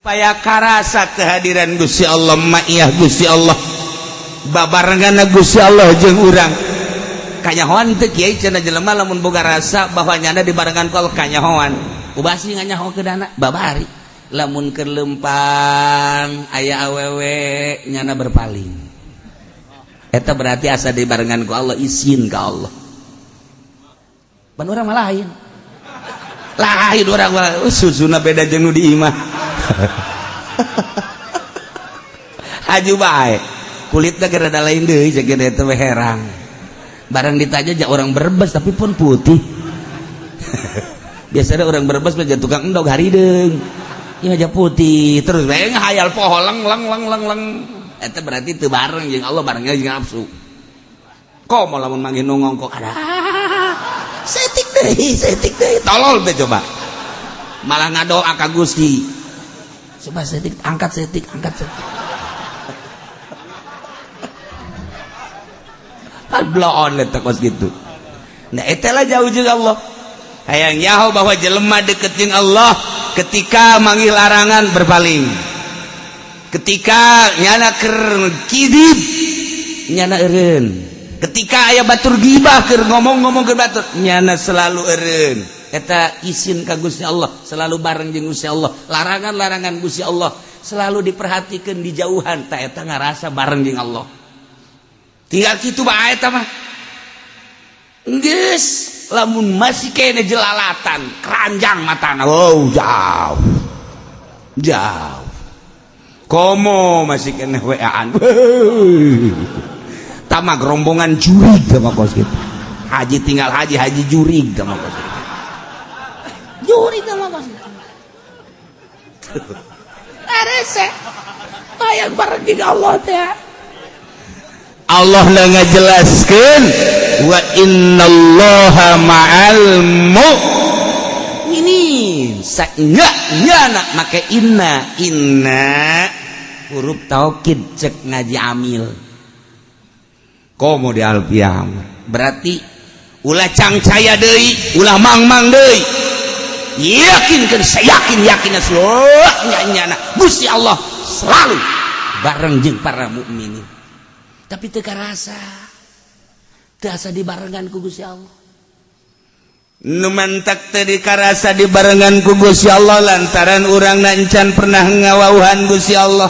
Supaya karasa kehadiran Gusti Allah, maiyah Gusti Allah, babarengan Gusti Allah jeung urang. Kanyahoan teu, Kiai? Cenah jelema lamun boga rasa bahwa nyana dibarengan ku Allah, kanyahoan. Ubasi nganyaho ke dana babari lamun keur lempang aya awewe, nyana berpaling. Eta berarti asa dibarengan ku Allah, izin ka Allah. Pan urang mah lain, lain urang mah, susuna beda jeung nu di imah. Haju bae kulitnya gara lain deui, cek eta we herang. Barang ditanya ja orang Brebes, tapi pun putih. Biasanya orang Brebes mah tukang endog harideung, ieu aja putih. Terus bae ngahayal poho, leng leng leng leng leng. Eta berarti teu bareng jeung Allah, barengnya jeung nafsu. Komo lamun manggih nu ngongkok, ada setik deui, setik deui, tolol teh. Coba malah ngadoa ka Gusti, coba setik, angkat setik, angkat setik. Kan bloon eta kos gitu. Nah, eta lah jauh jeung Allah. Hayang nyaho bahwa jelema deket jeung Allah ketika manggil larangan berpaling, ketika nyana keur kidib nyana eureun, ketika aya batur gibah, keur ngomong-ngomong ke batur, nyana selalu eureun. Eta isin ka Gusti Allah, selalu bareng jeung Gusti Allah. Larangan-larangan Gusti Allah selalu diperhatikan, dijauhan. Tak eta ngarasa bareng jeung Allah. Tinggal kitu bae eta mah geus. Lamun masih kene jelalatan keranjang matana, wow, jauh jauh. Komo masih kene WA-an tama rombongan jurig sama kos gitu. Haji tinggal haji, haji jurig sama kos gitu. Jurig sama kos gitu. Arese hayang bareng jeung Allah teh. Allah lah ngajelaskeun, wa innallaha ma'al mu'minin. Saenya nyana make inna, inna huruf taukid cek ngaji amil. Komo di alfiah, berarti ulah cangcaya deui, ulah mang-mang deui, yakinkan, saya yakin, yakin nyana Gusti Allah selalu bareng jeung para mukminin. Tapi teu karasa, teu asa dibarengan ku Gusti Allah. Nu mantak teu dikarasa dibarengan ku Gusti Allah lantaran urang encan pernah ngawauhan Gusti Allah.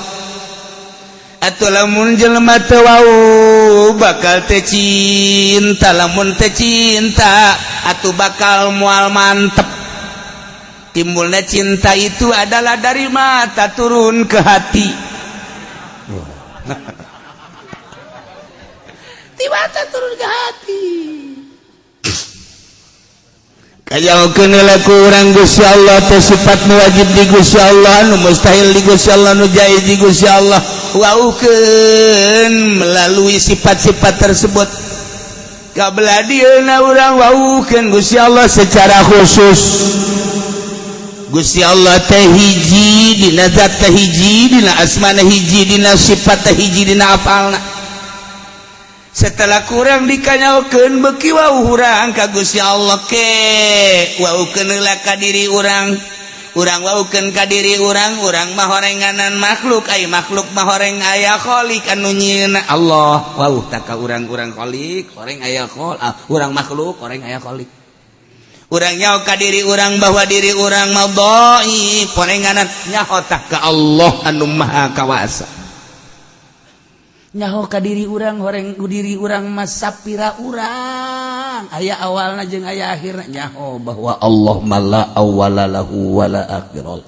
Atau lamun jelema teu wau bakal teu cinta, lamun teu cinta atuh bakal moal mantep. Timbulnya cinta itu adalah dari mata turun ke hati. Di mata turun ke hati. Kayakeun ku urang Gusti Allah teh sifat nu wajib di Gusti Allah, nu mustahil di Gusti Allah, nu jaiz di Gusti Allah. Waukeun melalui sifat-sifat tersebut. Kabelah dieuna urang waukeun Gusti Allah secara khusus. Gusti Allah teh hiji dina zat teh, hiji dina asmana, hiji dina sifat teh, hiji dina afalna. Setelah kurang dikanyaokeun, beuki wau urang ka Gusti Allah. Ke waukeun heula ka diri urang. Urang waukeun ka diri urang, urang mah horenganan makhluk, ai makhluk mah horeng aya khalik anu nyieunna Allah. Wau tak ka urang, urang khalik horeng aya khol, ah, urang makhluk horeng aya khalik. Urang nyaho ka diri urang bahwa diri urang mah dhaif, horenganan. Nyaho tah ka Allah anu maha kawasa. Nyaho ka diri urang, horeng diri urang mah sapira urang aya awalna jeung aya akhirna. Nyaho bahwa Allah mah la awwala lahu wala akhira.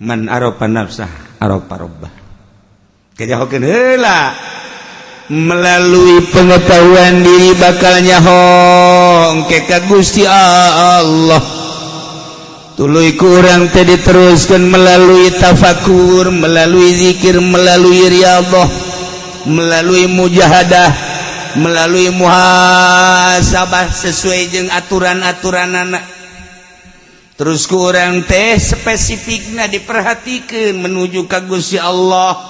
Man arafa nafsah arafa rabbah. Kajahokeun heula melalui pengetahuan diri, bakal nyaho engke ka Gusti Allah. Tuluy ku urang teh diteruskan melalui tafakur, melalui zikir, melalui riyadhah, melalui mujahadah, melalui muhasabah sesuai jeung aturan-aturan anak. Terus ku urang teh spesifikna diperhatikan menuju ka Gusti Allah.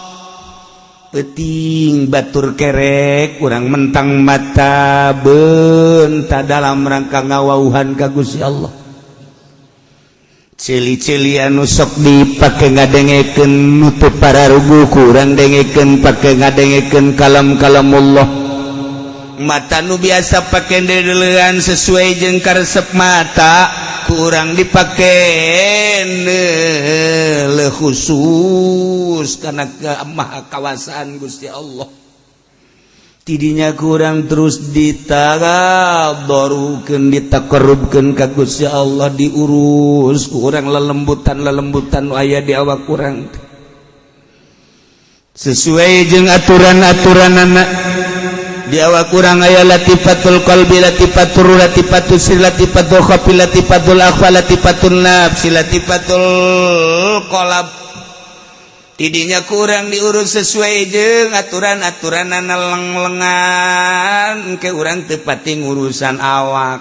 Peting batur kerek kurang mentang mata benta dalam rangka ngawauhan ka Gusti Allah. Cili-cili anu sok dipake ngadengekeun nu teu pararuguh kurang dengekeun pake ngadengekeun kalam-kalamullah. Mata nu biasa pake dedelean sesuai jeung karesep mata kurang dipake le khusus karena maha kawasaan Gusti Allah. Tidinya kurang terus ditadarukeun ditakarrubkeun ka Gusti Allah, diurus kurang lelembutan-lelembutan nu aya di awak kurang sesuai jeung aturan-aturanana di awak kurang aya latifatul qalbi, latifatul ruh, latifatul sir, latifatul khafi, latifatul akhfa, latifatul nafsi, latifatul qalb. Tidinya kurang diurus sesuai jeung aturan-aturanana leng-lengan ke urang teu pati ngurusan awak.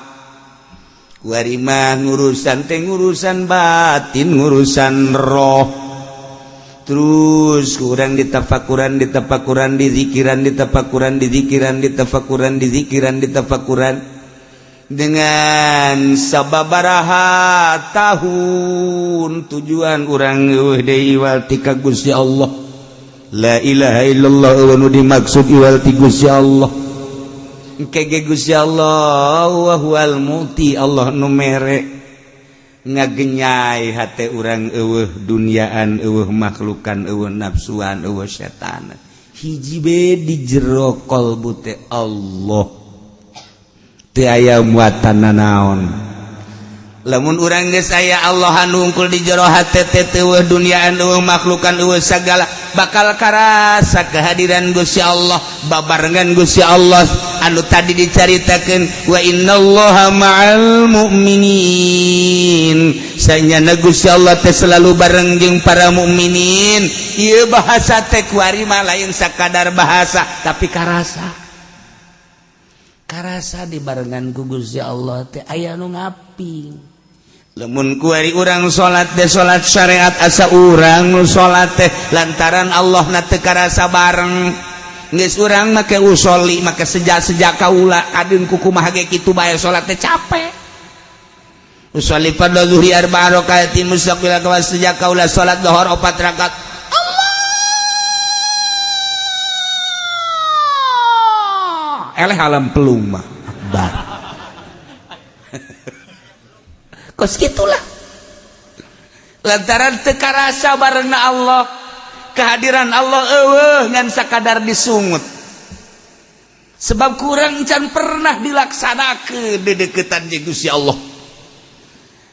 Kuari mah ngurusan teh ngurusan batin, ngurusan roh. Terus kurang ditafakuran, ditafakuran, dizikiran, ditafakuran, dizikiran, ditafakuran, dizikiran, ditafakuran dengan sababaraha tahun tujuan urang eueuh deui iwal ti ka Gusti Allah. La ilaha illallah eueuh nu dimaksud iwal ti Gusti Allah. Engke ge Gusti Allah wa huwal mu'ti, Allah nu mere ngagenyai hate urang eueuh duniaan, eueuh makhlukan, eueuh nafsuan, eueuh setan. Hiji be di jero qalbu teh Allah. Teu aya muatan nanaon. Lamun urang geus aya Allah anu unggul di jero hate teh eueuh duniaan, eueuh makhlukan, eueuh sagala, bakal karasa kehadiran Gusti Allah, babarengan Gusti Allah anu tadi dicaritakeun wa innallaha ma'al mu'minin. Sanyana Gusti Allah teh selalu bareng jeung para mukminin. Ieu bahasa teh kuari mah lain sakadar bahasa tapi karasa. Karasa dibarengan ku Gusti Allah teh aya nu ngaping. Lamun kuari urang salat teh salat syariat asa urang nu salat teh lantaran Allah na teu karasa bareng. Geus urang make usoli make seja-seja kaula kadeun kukumaha ge kitu bae salat teh capek. Usoli fardhu zuhri arba'a rakaatin mustaqbil kawas seja kaula salat zuhur 4 rakaat. Allah eleh alam pelung mah akbar. Kos gitulah lantaran teu karasa barengna Allah, kehadiran Allah eueuh ngan sakadar disungut. Sebab kurang can pernah dilaksanakeun dedeketan jeung Gusti Allah.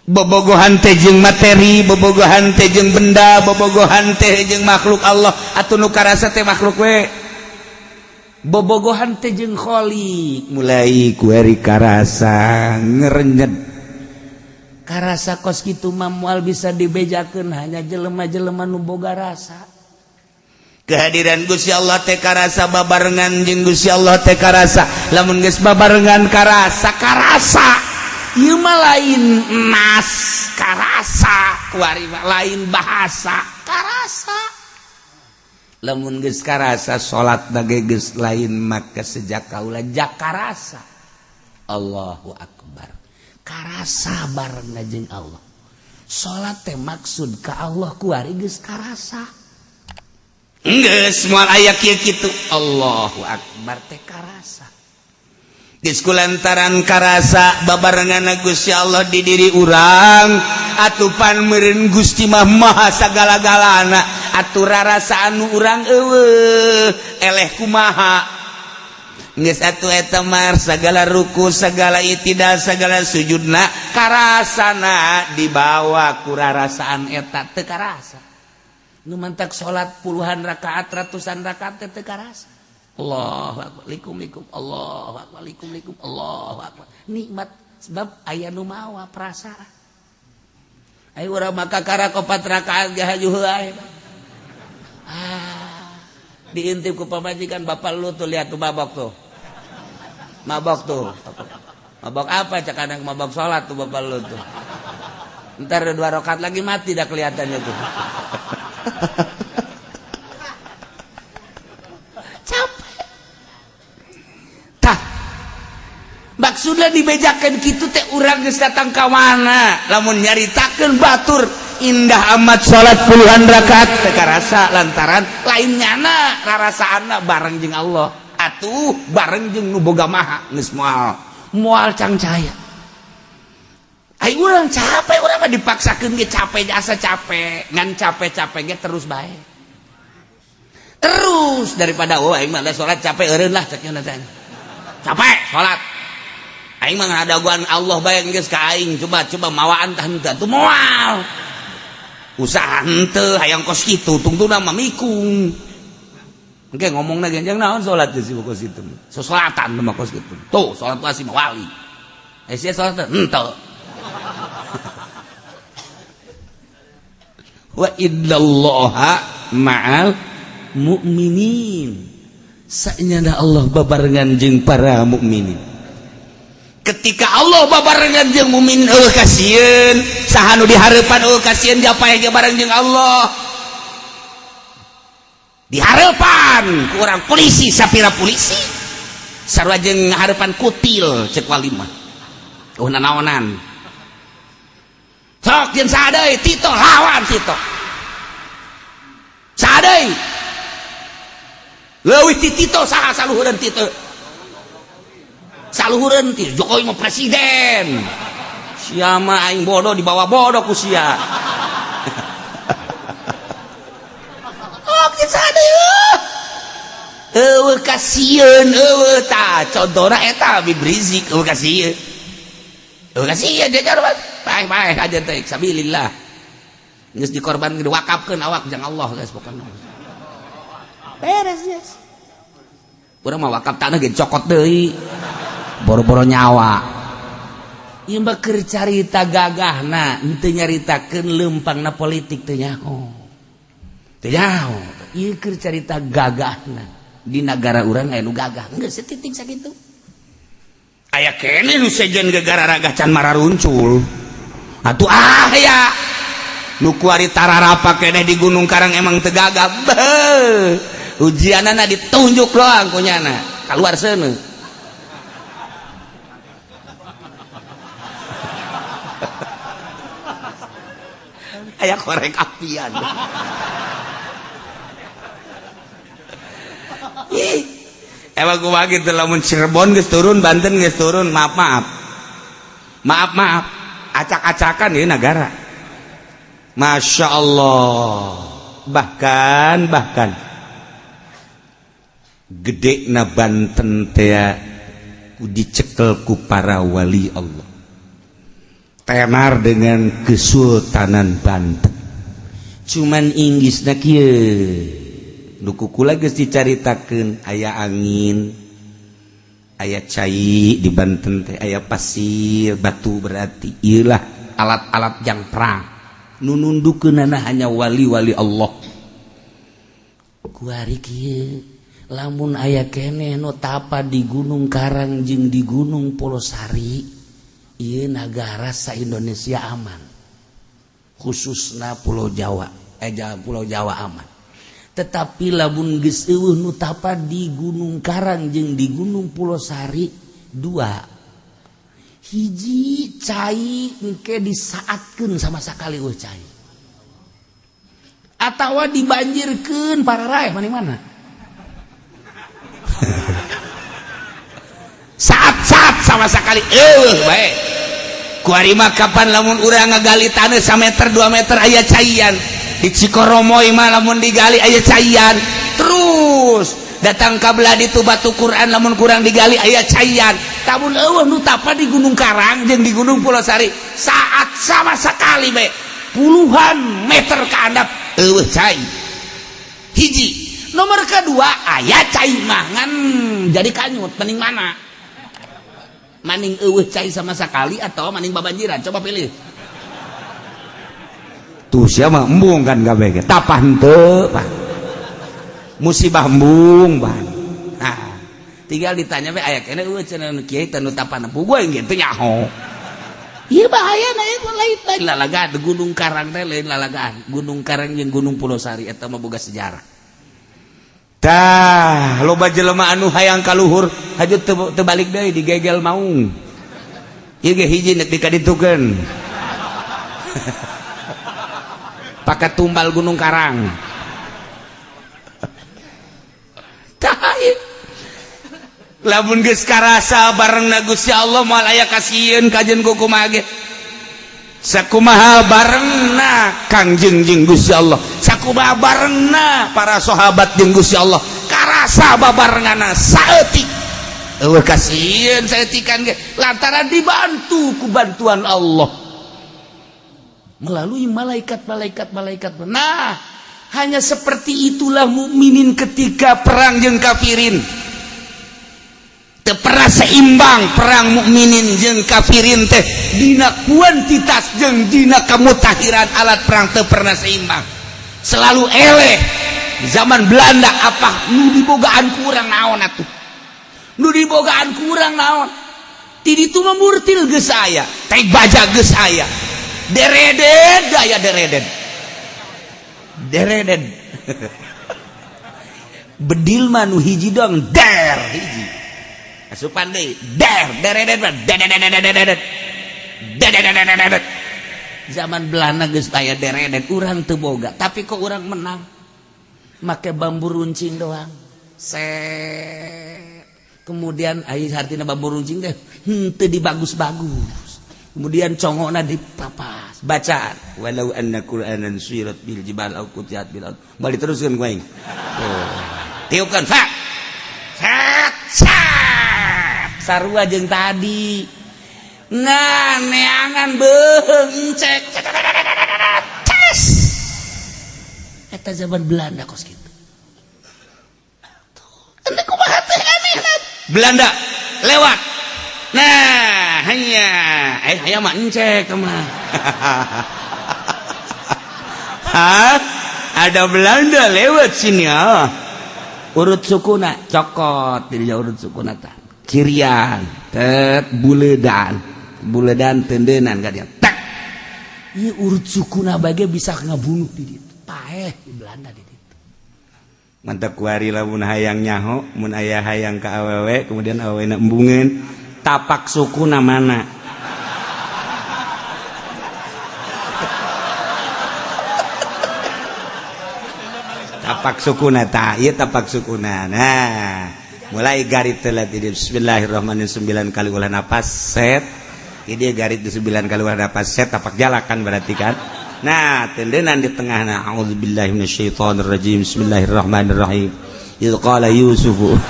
Bobogohan teh jeung materi, bobogohan teh jeung benda, bobogohan teh jeung makhluk Allah atuh nu karasa teh makhluk we. Bobogohan teh jeung Khalik mulai kuari karasa ngerenyet. Karasa kos kitu mah moal bisa dibejakeun hanya jelema-jelema nu boga rasa. Kehadiran Gusti Allah teh karasa babarengan jeung Gusti Allah teh karasa. Lamun geus babarengan karasa, karasa. Ieu mah lain nas karasa, kuari mah lain bahasa karasa. Lamun geus karasa salat ge geus lain maka sejak kaula jakarasa. Allahu akbar. Karasa bareng jeung Allah. Salat teh maksud ka Allah kuari geus karasa. Geus moal aya kieu kitu. Allahu akbar teh karasa. Geus kulantaran karasa babarengan Gusti Allah di diri urang atupan meureun Gusti mah maha sagala-galana atuh rarasa anu urang eueuh eleh kumaha. Geus atuh eta mah sagala ruku, sagala itidal, sagala sujudna karasana dibawa ku rarasaan eta teu karasa. Nu mantak salat puluhan rakaat, ratusan rakaat teh teu karasa. Allahu akbar, likum likum, Allahu akbar, likum likum, Allahu akbar. Nikmat sebab aya nu mawa perasaan. Ayo urang maka karak 4 rakaat ge hajuh heula. Ah, diintip ku pamajikan bapak lu tuh lihat tuh mabok tuh. Mabok tuh. Mabok apa cak kadang mabok salat tuh bapak lu tuh. Ntar 2 rakaat lagi mati dah kelihatannya tuh. Capek. Tah. Maksud Maksudnya dibejakan kitu teh urang geus datang ka mana? Lamun nyaritakeun batur indah amat salat puluhan rakaat teu karasa lantaran lain nyana rarasaanna bareng jeung Allah. Atuh bareng jeung nu boga maha geus moal moal cangcaya. Ai urang capek, urang mah dipaksakeun ge capek, asa capek, ngan capek-capek ge terus bae. Terus daripada oh aing mah salat capek eureun lah cek nya teh. Capek salat. Aing mah ngadaguan Allah bae geus ka aing, coba coba mawaan tah henteu atuh moal. Usaha henteu hayang kos kitu tungtungna mah mikung. Engke ngomongna genjang naon salat geus kos kitu. Sosolatan mah kos kitu. Tuh salat pasti mah wali. Eh sia salat henteu. Wa innallaha ma'al mu'minin. Saenyana Allah babarengan jeung para mukminin. Ketika Allah babarengan jeung mukmin eueuh kasieun, saha nu dihareupan eueuh kasieun japae ge bareng jeung Allah. Dihareupan ku urang polisi sapira polisi. Sarua jeung ngahareupan kutil cek wali mah. Eueuh nanaonan. Sok jeung saha deui Tito lawan Tito. Saha deui? Leuwih ti Tito saha saluhureun Tito? Saluhureun ti Jokowi mah presiden. Sia mah aing bodoh dibawa bodoh ku sia. Oke saha deui? Eueuh kasieun eueuh tah contohna eta Habib Rizik eueuh kasieun. Eueuh kasieun dia jarang paeh-paeh aja teh sabilillah. Geus dikorbankeun diwakafkeun awak jang Allah geus pokona. Beres geus. Urang mah wakaf tanah ge cokot deui. Boro-boro nyawa. Ieu mah keur carita gagahna, henteu nyaritakeun leumpangna politik teu nyaho. Teu nyaho. Ieu keur carita gagahna. Di nagara urang aya nu gagah. Geus setitik sakitu. Aya keneh nu sejen gegararagah can mararuncul. Atuh ah ya. Nu kuari tararapa keneh di Gunung Karang emang teu gagah. Beuh. Ujianana ditunjuk doang ku nyana. Kaluar seuneu. Aya korek apian. Ih. Emang kumaha kitu lamun Cirebon geus turun, Banten geus turun, maaf maaf. Maaf maaf. Acak-acakan ieu nagara. Masya Allah. Bahkan gede na Banten teh ku dicekel ku para wali Allah. Tenar dengan Kesultanan Banten. Cuman Inggrisna kieu. Nu kukula geus dicaritakeun aya angin, aya cai di Banten teh, aya pasir, batu berarti ieulah alat-alat jang perang. Nu nundukeunana hanya wali-wali Allah. Kuari kieu lamun aya keneh nu tapa di Gunung Karang jeung di Gunung Pulosari, ieu nagara sa Indonesia aman. Khususna Pulau Jawa, Pulau Jawa aman. Tetapi lamun geus eueuh nu tapa di Gunung Karang jeung di Gunung Pulosari dua hiji cai engke disaatkeun sama sakali eueuh cai atawa dibanjirkeun pararaeh maning-mana. Saat-saat sama sekali eueuh bae. Kuari mah kapan lamun urang ngagali taneuh sameter 2 meter aya caian. Di Cikoromoy mah lamun digali aya caian. Terus datang ka belah ditu batu Quran lamun kurang digali aya caian. Tamun eueuh nu tapa di Gunung Karang jeung di Gunung Pulosari saat sama sekali bae puluhan meter ka handap eueuh cai. Hiji. Nomor kedua aya cai mah ngan jadi kanyut mending mana? Maning eueuh cai sama sekali atau maning babanjiran? Coba pilih. Tuh sia mah embung kan kabeh ge. Tapah henteu, Pak. Musibah embung, Pak. Nah, tinggal ditanya we aya keneh eueuh cenah nu kiai teh nu tapana. Puguh aing ge teu nyaho. Ieu bahaya na ieu lain lalagaan Gunung Karang teh lain lalagaan. Gunung Karang jeung Gunung Pulosari eta mah boga sejarah. Tah, loba jelema anu hayang kaluhur haju teu balik deui digegel maung. Ieu ge hiji nek dikaditukeun. Pakai tumbal Gunung Karang. Lamun geus karasa barengna Gusti Allah moal aya kasieun kajeun ku kumaha ge. Sakumaha barengna Kangjeng jeung Gusti Allah, sakumaha barengna para sahabat jeung Gusti Allah, karasa babarengana saeutik. Eueuh kasieun saeutikan ge lantaran dibantu ku bantuan Allah melalui malaikat-malaikat malaikat. Nah, hanya seperti itulah mukminin ketika perang jeung kafirin. Teu pernah seimbang perang mukminin jeung kafirin teh dina kuantitas jeung dina kamutahiran alat perang teu pernah seimbang. Selalu eleh. Di zaman Belanda apa nu dibogaan kurang naon atuh? Nu dibogaan kurang naon? Ti ditu mah murtil geus aya, teh baja geus aya. Deredet gaya deredet deredet bedil mah nu hiji dong der hiji asupan deui der deredet mah dedededededet dedededededet. Zaman Belanda geus aya deredet, urang teu boga tapi kok urang menang make bambu runcing doang. Set kemudian ai hartina bambu runcing teh henteu dibagus-bagus. Kemudian congokna dipapas bacaan walau anna qur'anan suyirat bil jibal au qutiat bil ard. Balik teruskeun ku aing. Oh. Tiupkeun fa. Set set. Sarua jeung tadi. Nah, neangan beuheung cek. Ces. Eta zaman Belanda kos kitu. Tuh, kumaha teh anehna. Belanda lewat. Nah, hanya hayang mah encek mah. Hah? Ada Belanda lewat sini ah. Urut sukuna cokot di urut sukuna tah. Cirian, tet buledan. Buledan tendenan ka dia. Tak. Ieu urut sukuna bage bisa ngabunuh di ditu. Paeh di Belanda di ditu. Mantap kuari lamun hayang nyaho, mun aya hayang ka awewe, kemudian awewena embungeun. Tapak suku mana tapak sukuna ta ieu tapak sukuna. Nah, mulai garit telat ini bismillahirrahmanirrahim 9 kali ulah napas set. Ini garit di 9 kali ulah napas set tapak jalakan berarti kan. Nah, tendenan di tengah nah auzubillahi minasyaitonirrajim bismillahirrahmanirrahim. Idz qala Yusufu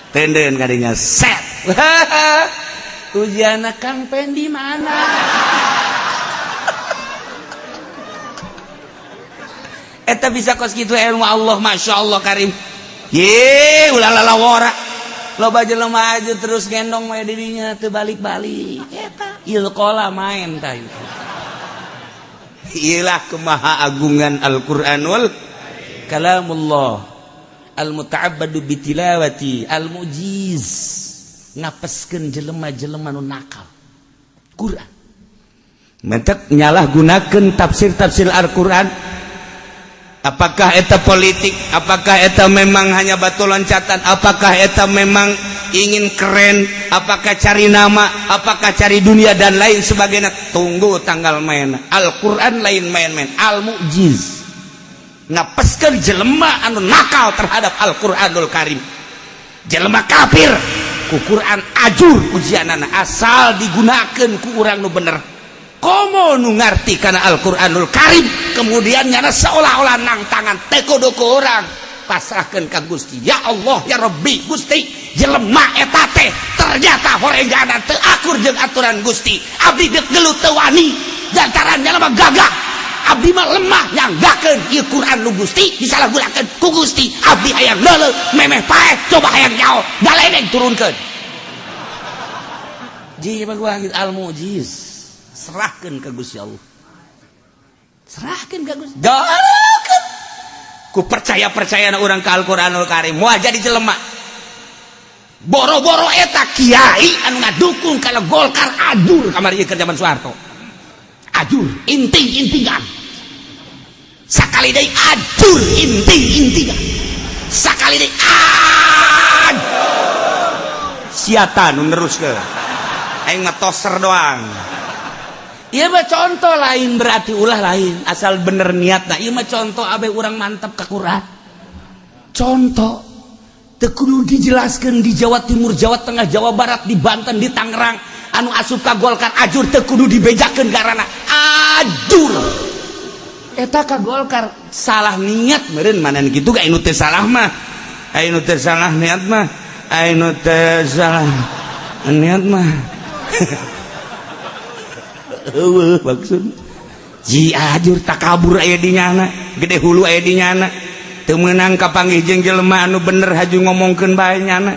tenden kadinya set. Ujian Kang Pendi mana? Eta bisa kos kitu ilmu Allah, masya Allah karim. Ye, ulah lalawara. Loba jelema aja terus gendong we dirinya teu balik-balik. Eta ilqala main tah itu. Iyalah kemaha agungan Al-Qur'anul kalamullah. Al-muta'abbadu bitilawati al-mujiz ngapeskeun jelema-jelema nu nakal. Quran mentek nyalahgunakeun tafsir-tafsir Al-Qur'an. Apakah eta politik? Apakah eta memang hanya batu loncatan? Apakah eta memang ingin keren? Apakah cari nama? Apakah cari dunia dan lain sebagainya? Tunggu tanggal main. Al-Qur'an lain main-main. Al-mujiz ngapeskeun jelema anu nakal terhadap Al-Qur'anul Karim. Jelema kafir ku Quran ajur ujianana asal digunakeun ku urang nu bener. Komo nu ngarti kana Al-Qur'anul Karim kemudian nyana seolah-olah nang tangan teu kudu ku urang pasrahkeun ka Gusti. Ya Allah ya Rabbi Gusti jelema eta teh ternyata horenggana teu akur jeung aturan Gusti. Abdi deuk gelut teu wani lantaran jelema gagah. Abdi mah lemah nyanggakeun ieu Quran nu Gusti disalahgunakeun ku Gusti. Abdi hayang leuleuh memeh paeh coba hayang nyaho galedeng turunkeun. Ji baguah al mujiz serahkeun ka Gusti Allah. Serahkeun ka Gusti. Doakeun. Ku percaya-percayana urang ka Al-Qur'anul Karim moal jadi jelema. Boro-boro eta kiai anu ngadukung kalau Golkar ajur kamari ieu keur zaman Soeharto. Ajur inting-intingan. Sakali deui ajur inting-intingan. Sakali deui ajur. Sia nu neruskeun, aing mah toser doang. Ieu mah contoh, lain berarti ulah, lain, asal bener niatna. Ieu mah contoh abe urang mantap ka Quran. Contoh teu kudu dijelaskeun di Jawa Timur, Jawa Tengah, Jawa Barat, di Banten, di Tangerang, anu asup ka Golkar ajur, teu kudu dibejakeun karena ajur eta ka Golkar salah niat meureun mana kitu ga. Anu teu salah mah, anu teu salah niat mah, anu teu salah niat mah eueuh maksud ji ajur takabur aya di nyana, gede hulu aya di nyana, teu meunang kapanggih jeung jelema anu bener, haju ngomongkeun bae nyana.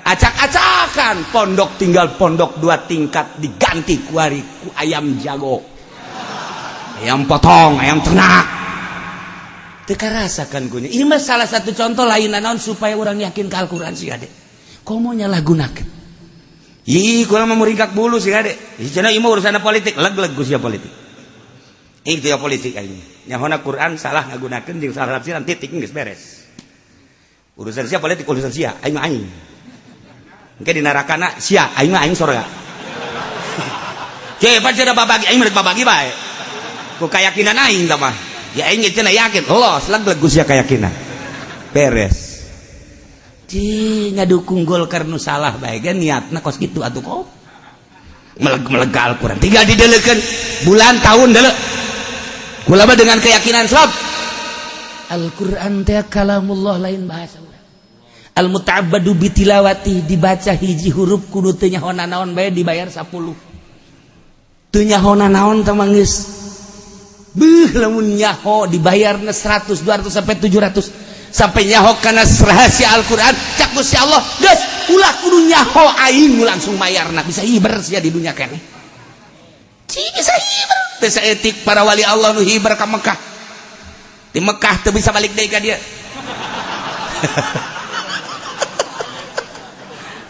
Acak-acakan pondok, tinggal pondok dua tingkat diganti kuari ku ayam jago, ayam potong, ayam ternak. Teu karasakan kunya. Ini mah salah satu contoh, lain naon, supaya orang yakin ke Al-Qur'an sih ade komo nyalahgunakeun. Ih, kula mah muringkak bulu sih ade. Ih, cenah ieu mah urusan politik, leg-leg ku sia politik. Itu ya politik aing. Nyahona Quran salah ngagunakeun jeung salah tafsiran, titik, geus beres. Urusan sia politik, urusan sia, aing mah aing. Engke di narakana sia, aing mah aing sorga. Cepat cenah babagi, aing mah babagi bae. Ku keyakinan aing tah mah. Ya aing cenah yakin, los leg-leg ku sia keyakinan. Beres. Ci ngadukung Golkar nu salah bae ge niatna kos kitu atuh kok. Meleg-meleg Al-Quran. Tinggal didelekeun bulan tahun deuleu. Kula mah dengan keyakinan sebab Al-Quran teh kalamullah, lain bahasa urang. Al-muta'abbadu bitilawati, dibaca hiji huruf kudu teu nyaho naon bae dibayar 10. Teu nyaho naon teh mah geus. Beuh, lamun nyaho dibayarna 100, 200 sampai 700, sampai nyaho kana rahasia Al-Quran. Cak Gusti Allah, geus ulah kudu nyaho, aing langsung mayarna. Bisa hiber sia di dunia keneh. Ci bisa hiber teu saeutik para wali Allah nu hiber ka Mekah, di Mekah teu bisa balik deui ka dia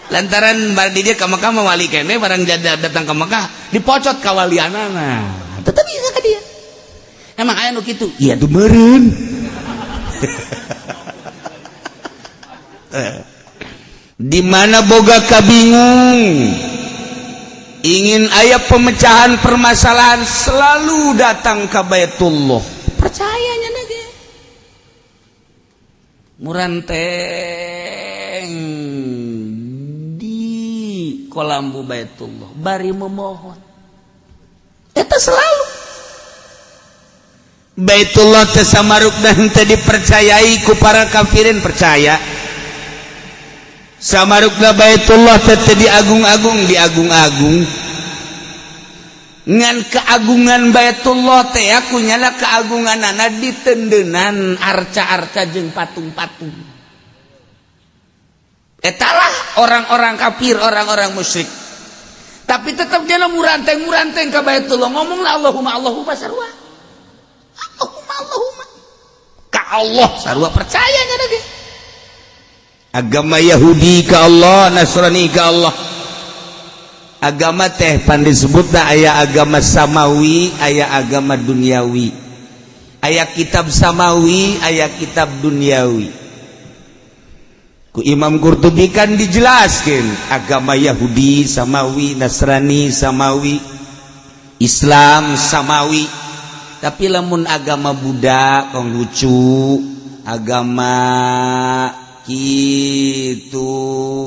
lantaran bar di dia ka Mekah mah wali keneh. Barang datang ke Mekah dipocot ka walianana, tetep bisa ka dia. Emang aya nu kitu? Iya tuh meureun. Di mana boga kabingung, ingin aya pemecahan permasalahan, selalu datang ke Baitullah. Percayanya lagi muranteng di kolambu Baitullah bari memohon eta selalu. Baitullah teh samaruk dan teu dipercayai ku para kafirin, percaya. Samarukna Baitullah teh teu diagung-agung, diagung-agung. Ngan keagungan Baitullah teh aku nyala keagunganana ditendenan arca-arca jeung patung-patung. Etalah orang-orang kafir, orang-orang musyrik. Tapi tetap dia muranteng-muranteng ke Baitullah, ngomonglah Allahumma Allahumma sarua. Allahumma Allahumma. Ka Allah sarua percaya nya lagi. Agama Yahudi ke Allah, Nasrani ke Allah. Agama teh pan disebutna aya agama samawi, aya agama duniawi. Aya kitab samawi, aya kitab duniawi. Ku Imam Qurtubi kan dijelaskan agama Yahudi samawi, Nasrani samawi, Islam samawi. Tapi lamun agama Buddha, Konghucu, agama gitu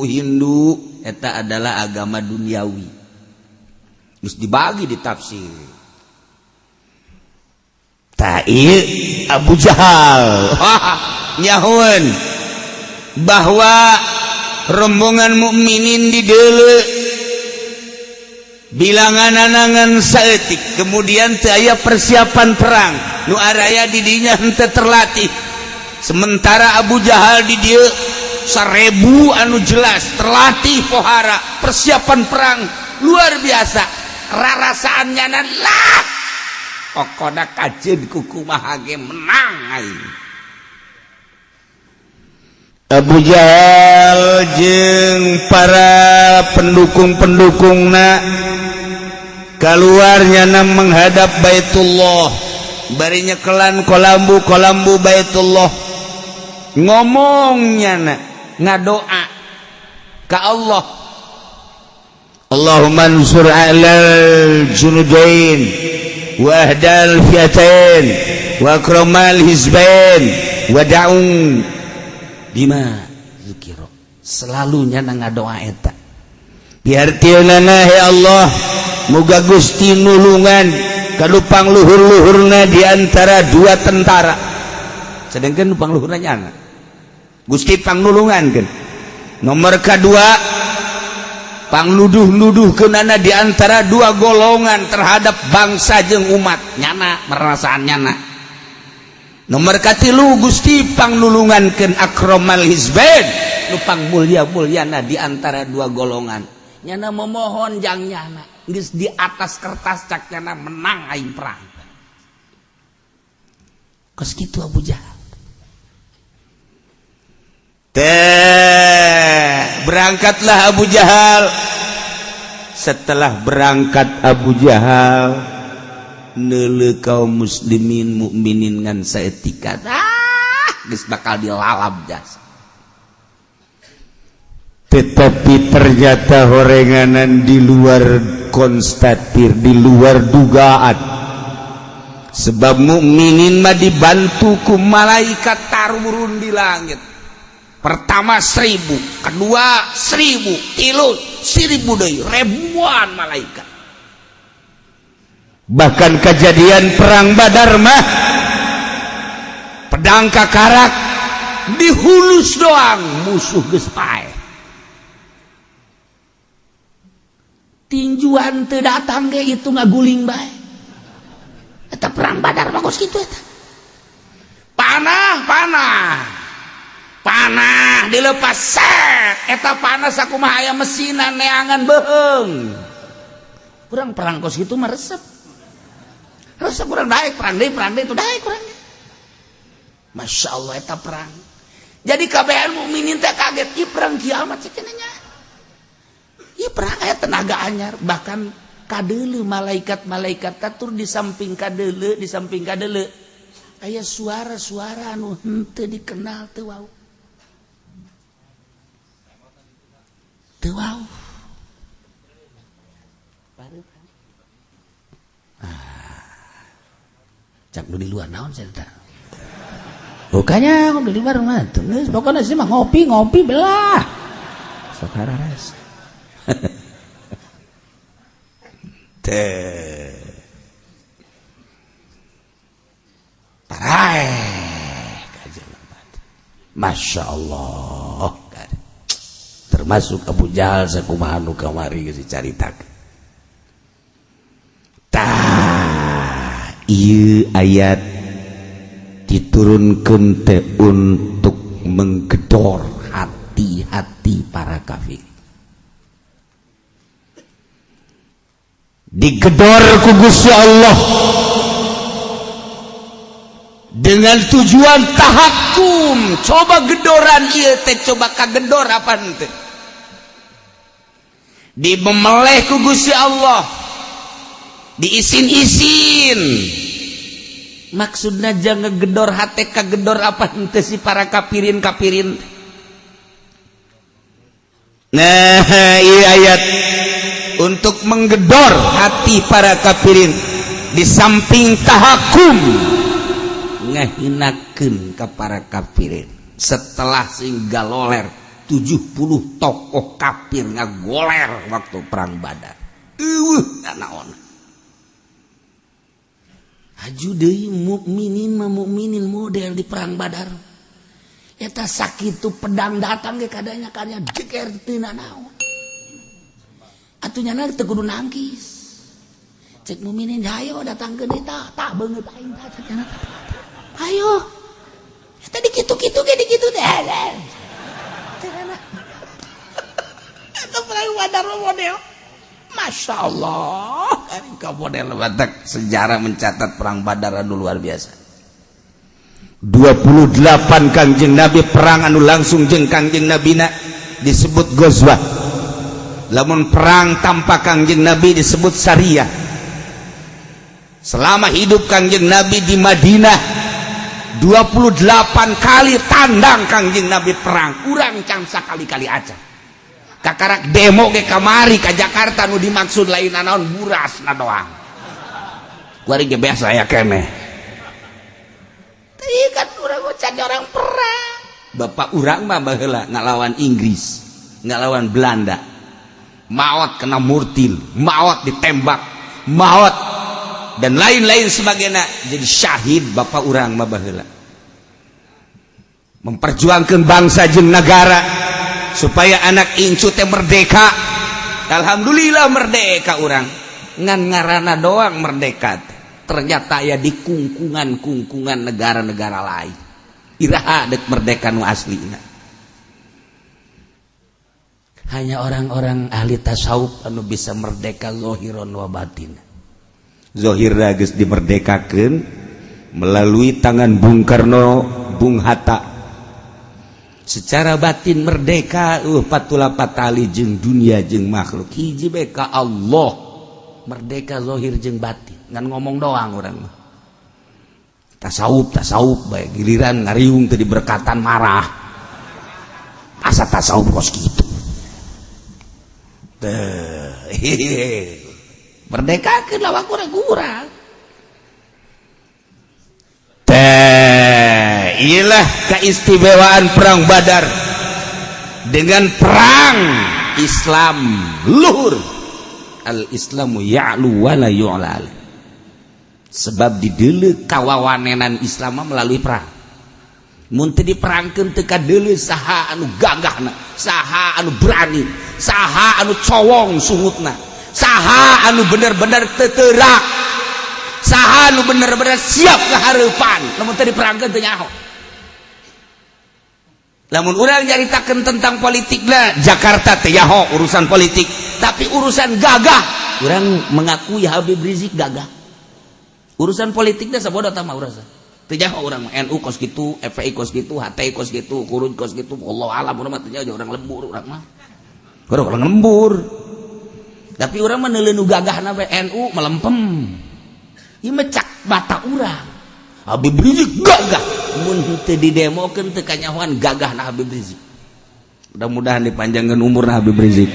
Hindu, eta adalah agama duniawi. Geus dibagi di tafsir. Tak, Abu Jahal nyahoeun bahwa rombongan mukminin di deuleu bilangan anangan saeutik, kemudian teu aya persiapan perang, nu araya di dinya henteu terlatih, sementara Abu Jahal di dieu 1000 anu jelas terlatih pohara persiapan perang luar biasa. Rarasaannya lah pokoknya kajeun kukumaha ge menang aing. Abu Jahal jeung para pendukung-pendukungna keluarnya na menghadap Baitullah, bari nyekelan kolambu kolambu Baitullah, ngomongnya na ngadoa ka Allah. Allahumma ansur alal junudain wa ahdal fiatain wa akramal hizbain wa da'u bima zukiro. Selalu nyana ngadoa eta piartieunana, ya Allah, muga Gusti nulungan ka nu pangluhur-luhurna di antara dua tentara, sedangkan nu pangluhurna nyana Gusti pangnulungan kan. Nomor kedua, pangluduh-luduhkeunana di antara dua golongan terhadap bangsa jeung umat nyana, merasaan nyana. Nomor katilu, Gusti pangnulungankeun akramal hizbain, nu pangmulia-muliana di antara dua golongan. Nyana memohon jang nyana geus di atas kertas, cak nyana menang aing perang. Kos kitu Abu Jahal teh. Berangkatlah Abu Jahal. Setelah berangkat Abu Jahal neuleu kaum muslimin mukminin ngan saeutik, ah, geus bakal dilalap jasa. Tetapi ternyata horenganan di luar konstatir, di luar dugaan, sebab mukminin mah dibantu ku malaikat tarurun di langit. Pertama 1.000, kedua 1.000, tilu 1.000 deui, ribuan malaikat. Bahkan kejadian perang Badar mah pedang kakarak dihulus doang, musuh geus paeh. Tinjuan teu datang ge itu ngaguling bae. Eta perang Badar bagus kitu. Eta panah panah panah dilepas, set, eta panah sakumaha aya mesinan neangan beuheung. Kurang perang kos kitu mah resep resep. Kurang daek perang deui, perang deui itu daek kurang. Masya Allah, eta perang jadi kabehan mukminin teh kaget. Ieu perang kiamat cenah nya, ieu perang aya tenaga anyar. Bahkan kadeuleu malaikat-malaikat tatur di samping kadeuleu, di samping kadeuleu aya suara-suara anu henteu dikenal, teu wau teu wau. Ah, cak nu di luar naon cerita. Bukannya di luar mah tuh, geus pokoknya sih mah ngopi ngopi belah. Sok harares. Teh. Paraeh Masya Allah. Termasuk Abu Jahal sakumaha nu kamari geus dicaritakeun. Tah, ieu ayat diturunkan teh untuk menggedor hati-hati para kafir. Digedor ku Gusti Allah dengan tujuan tahakum. Coba gedoran ieu teh, coba kagedor apa teh, dimemeleh ku Gusti Allah, diisin-isin. Maksudnya jangan gedor hati, kagedor apa henteu si para kafirin kafirin. Nah, iya, ayat untuk menggedor hati para kafirin di samping tahakum ngahinakeun ke para kafirin. Setelah sing galoler 70 tokoh kafir ngagoler waktu perang Badar, eueuh naon. Haju deui mukminin mah, mukminin model di perang Badar eta sakitu pedang datang ge kadanya kadanya jeger teu naon atuh, nyana teu kudu nangkis. Cek mukminin, hayo datang ke deui, tah tah beungeut aing tah, cek nyana. Ayo eta dikitu-kitu ge, dikitu teh eta perang Badar model. Masya Allah, model batak. Sejarah mencatat perang Badar anu luar biasa. 28 Kangjeng Nabi perang anu langsung jeung Kangjeng Nabina disebut Ghazwah, lamun perang tanpa Kangjeng Nabi disebut Sariyah. Selama hidup Kangjeng Nabi di Madinah 28 kali tandang Kangjeng Nabi perang. Urang can sakali-kali aja. Kakarak demo ge kamari ka Jakarta, nu dimaksud lain naon, buras na doang. Kuari ge biasa aya keneh. Teu kan urang can orang perang. Bapak urang mah baheula ngalawan Inggris, ngalawan Belanda. Maot kena mortir, maot ditembak, maot dan lain-lain sebagainya, jadi syahid bapak urang mah baheula. Memperjuangkan bangsa jeung negara supaya anak incu teh merdeka. Alhamdulillah merdeka urang. Ngan ngarana doang merdeka. Ternyata ya di kungkungan-kungkungan negara-negara lain. Iraha dek merdeka nu aslina? Hanya orang-orang ahli tasawuf anu bisa merdeka zohiron wa batin. Zohir geus dimerdekakeun melalui tangan Bung Karno, Bung Hatta. Secara batin merdeka, patula patali jeung dunia jeung makhluk, hiji bae ka Allah. Merdeka zohir jeung batin, ngan ngomong doang urang mah tasawuf tasawuf bae, giliran ngariung teu diberkatan marah. Asa tasawuf kos kitu teh? Merdeka lawan kurang-kurang teh. Iyalah keistimewaan perang Badar. Dengan perang Islam luhur, al Islamu ya'lu wala yu'la, sebab dideuleu kawawanenan Islam melalui perang. Mun teu diperangkeun, teu kadeuleu saha anu gagahna, saha anu berani, saha anu cowong sungutna, saha anu bener-bener teterak, saha anu bener-bener siap ke hareupan. Lamun teu diperangkeun, teu nyaho. Lamun urang nyaritakeun tentang politik lah, Jakarta teu nyaho urusan politik, tapi urusan gagah urang mengakui Habib Rizik gagah. Urusan politiknya sabodo tama urusan teu nyaho urang. NU kos kitu, FPI kos kitu, HTI kos kitu, Khuruj kos kitu, Allah alam. Urang mah teu nyaho, urang lembur, urang mah urang lembur, tapi urang mah neuleuh nu gagahna bae. NU melempem, ieu mah cak mata urang. Habib Rizik gagah, mun teu didemokeun teu kanyahoan gagahna Habib Rizik. Mudah-mudahan dipanjangkeun umurna Habib Rizik,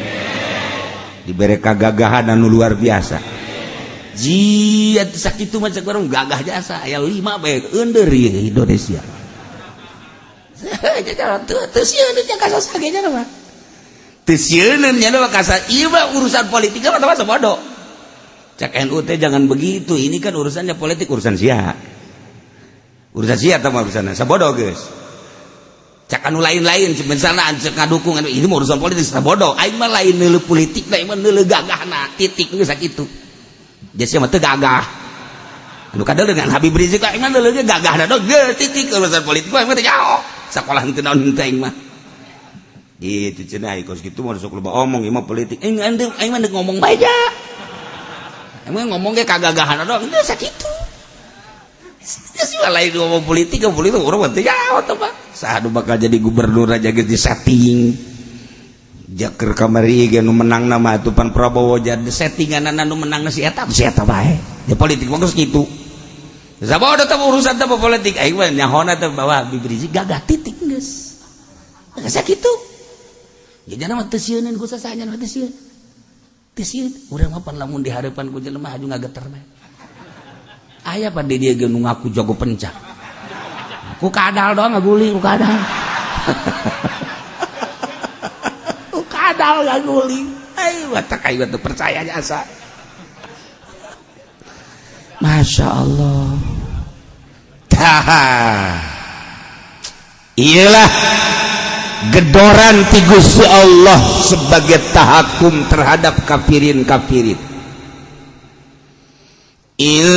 dibere kagagahan anu luar biasa. Jia sakitu mah cek urang gagah jasa aya lima bae eundeur ieu Indonesia. Teu sieun kasasa ge nya mah, teu sieun nya mah kasa. Ieu mah urusan politik mah masa bodoh. Cak NU teh jangan begitu, ini kan urusannya politik, urusan sia, urusan sia tah mah, urusan sabodo geus. Cak anu lain-lain misalnya cek ngadukung ini mah urusan politik, sabodo. Aing mah lain neuleuh politik, aing mah neuleuh gagahna, titik, geus sakitu. Jadi mah teu gagah anu kadal dengan Habib Rizik, aing mah neuleuh gagahna dong, geus, titik. Urusan politik mah aing mah teu nyaho, sakolah henteu naon henteu aing mah. Gitu cenah, kos kitu mah sok loba omong, ieu mah politik. Aing aing mah ngomong bae ja. Emang ngomong ge kagagahan doang, geus sakitu. Geus lain ngomong politik, politik urang mah teu nyaho teh mah. Saha nu bakal jadi gubernur aja geus disetting. Jaker kamari ge nu menang nama atuh pan Prabowo, jadi settingan nu menang si eta, si eta bae. Ya politik mah geus kitu. Sabodo teh urusan teh politik, aing mah nyahona teh bahwa Habib Rizik gagah, titik, geus. Geus sakitu. Jadi mah teu sieuneun ku sasanya mah teu sieun. Teu sieun. Urang mah pan lamun di hareupan ku jelema haju ngageter bae. Aya pan di dia ge nu ngaku jago pencak. Ku kadal doang ngaguling, ku kadal. Ku kadal ngaguling. Ayo batak aing teu percaya jasa. Masya Allah. Tah. Iyalah gedoran ti Gusti Allah sebagai tahakum terhadap kafirin kafirin. In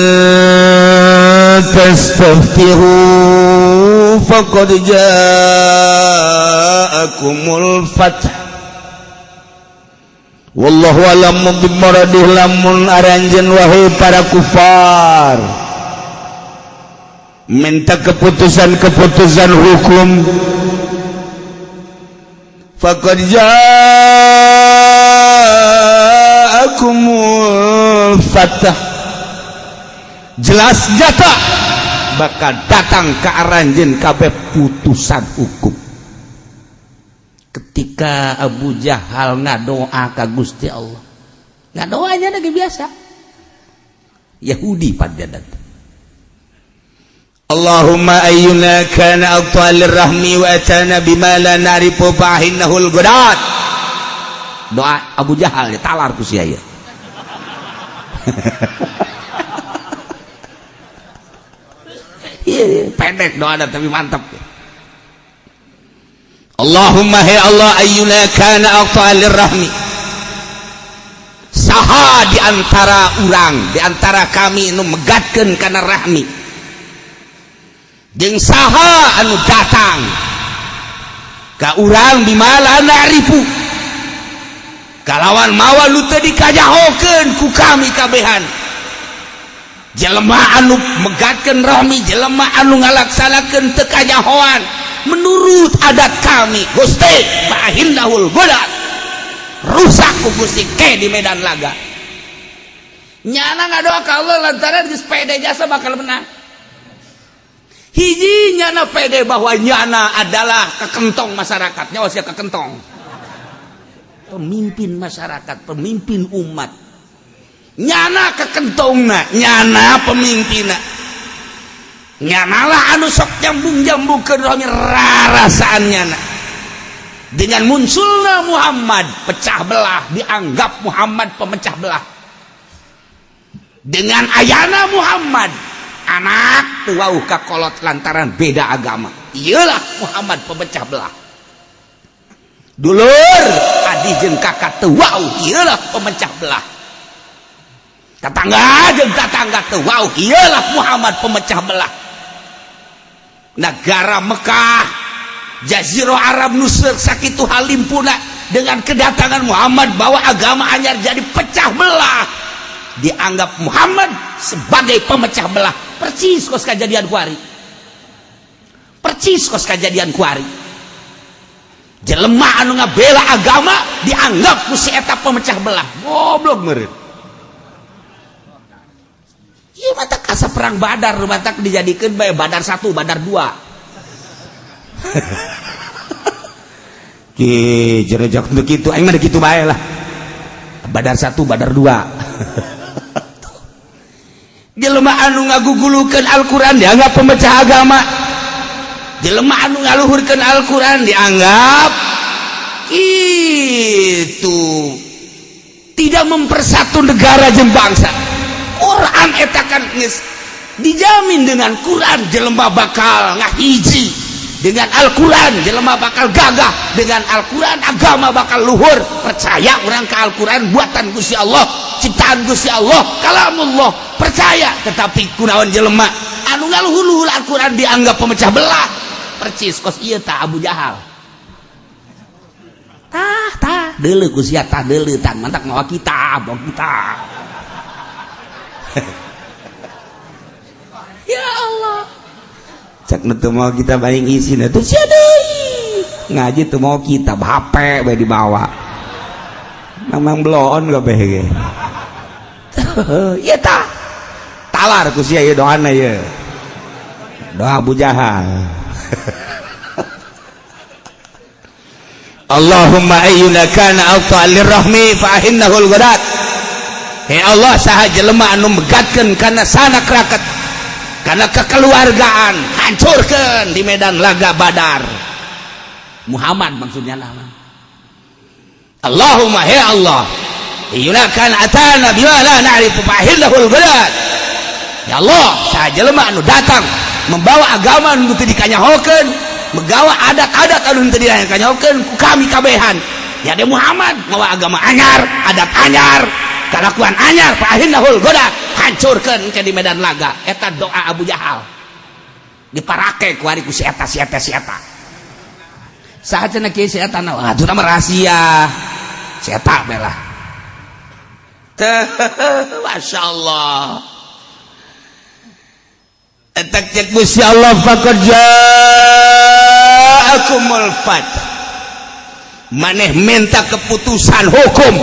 tastaftihu faqad ja'akumul fath wallahu a'lamu bimuradih. Lamun aranjeun, wahai para kufar, minta keputusan-keputusan hukum, faqad ja'akumul fath, jelas nyata bakal datang ke aranjeun kabeh putusan hukum. Ketika Abu Jahal ngadoa ka Gusti Allah, ngadoanya lagi biasa Yahudi pada. Allahumma ayyuna kana aqta lirrahmi wa atana bima la na'rifu fa'innahul gudat. Doa Abu Jahal talar ku sia. Iya, pendek doa tapi mantap. Allahumma, he Allah, ayyuna kana aqta lirrahmi, saha di antara urang, di antara kami nu megatkeun kana rahmi, jeung saha anu datang ka urang bima la na'rifu, kalawan mawa nu teu dikajahokeun ku kami kabehan. Jelema anu megatkeun rahmi, jelema anu ngalaksanakeun teu kajahoan menurut adat kami, Gusti, fa'ahinnahul gulat, rusak ku Gusti ke di medan laga. Nyana ngadoa ka Allah lantaran geus pede jasa bakal menang. Hiji, nyana pede bahwa nyana adalah kekentong masyarakat. Nyawa sia kekentong, pemimpin masyarakat, pemimpin umat. Nyana kekentongna, nyana pemimpinna, nyanalah anu sok nyambung-nyambung ke rarasaan nyana. Dengan munculnya Muhammad, pecah belah, dianggap Muhammad pemecah belah. Dengan ayana Muhammad, anak teu wawuh ka kolot lantaran beda agama, iyalah Muhammad pemecah belah. Dulur adi jeung kakak teu wawuh, iyalah pemecah belah. Tetangga jeung tetangga teu wawuh, iyalah Muhammad pemecah belah. Negara Mekah, Jazirah Arab nuseur sakitu halimpuna, dengan kedatangan Muhammad bawa agama anyar jadi pecah belah, dianggap Muhammad sebagai pemecah belah. Persis kos kejadian kuari, persis kos kejadian kuari. Jelema anu ngabela agama dianggap ku si eta pemecah belah. Goblok meureun. Ieu mata asa perang Badar, matak dijadikeun bae Badar 1, Badar 2. Ki jerejak begitu, aing mah kitu bae lah. Badar 1, Badar 2. Jelema anu ngagugulukeun Al-Qur'an dianggap pemecah agama. Jelema anu ngaluhurkeun Al-Qur'an dianggap itu tidak mempersatu negara jeung bangsa. Quran eta kan geus dijamin, dengan Quran jelema bakal ngahiji, dengan Al-Quran jelema bakal gagah, dengan Al-Quran agama bakal luhur. Percaya orang ke Al-Quran buatan Gusti Allah, ciptaan Gusti Allah, kalamullah, percaya. Tetapi kunaon jelema anu ngaluhur-luhur Al-Quran dianggap pemecah belah? Percis kos ieu tah Abu Jahal. Tah tah deuleu ku sia, tah deuleu tah, mantak mawa kitab, mawa kitab. Ya Allah, cek nu teu mau kitab aing isina tuh sia deui ngaji teu mau kitab, HP bae dibawa, memang bloon kabeh ge. Ieu tah talar ku sia ieu doana, ieu doa Abu Jahal. Allahumma ayyuna kana aqta lirrahmi fa ahinnahul ghadat. He Allah, saha jelema anu megatkeun kana sanak raket, karena kekeluargaan, hancurkan di medan laga Badar. Muhammad maksudnya nama. Allahumma, he Allah, ayyuna kana atana bima la na'rifu fahillahul balad. Ya Allah, saha jelema anu datang membawa agama anu teu dikanyahokeun, megawa adat-adat anu teu dikanyahokeun ku kami kabehan, ya de Muhammad mawa agama anyar, adat anyar, kalakuan anyar, fahillahul goda, hancurkan ke di medan laga. Eta doa Abu Jahal diparake ku ari ku si eta, si eta, si eta. Saha cenah kieu si eta? Nah, atuh mah rahasia si eta bae lah. Masya Allah. Eta cek Gusti Allah, faqad ja'akumul fath. Maneh minta keputusan hukum,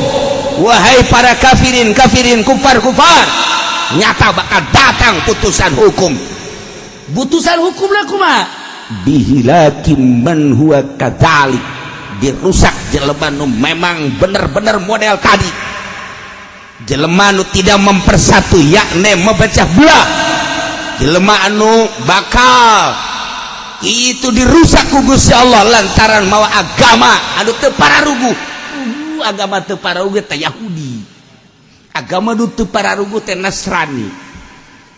wahai para kafirin kafirin, kufar kufar, nyata bakal datang putusan hukum. Putusan hukum lah kumaha? Bihilaki man huwa kadzalik. Dirusak jelema nu memang bener-bener model tadi, jelema nu tidak mempersatu, yakni memecah belah, jelema anu bakal itu dirusak ku Gusti Allah lantaran mawa agama anu teu pararuguh. Agama teu pararuguh teh Yahudi, agama nu teu pararuguh teh Nasrani.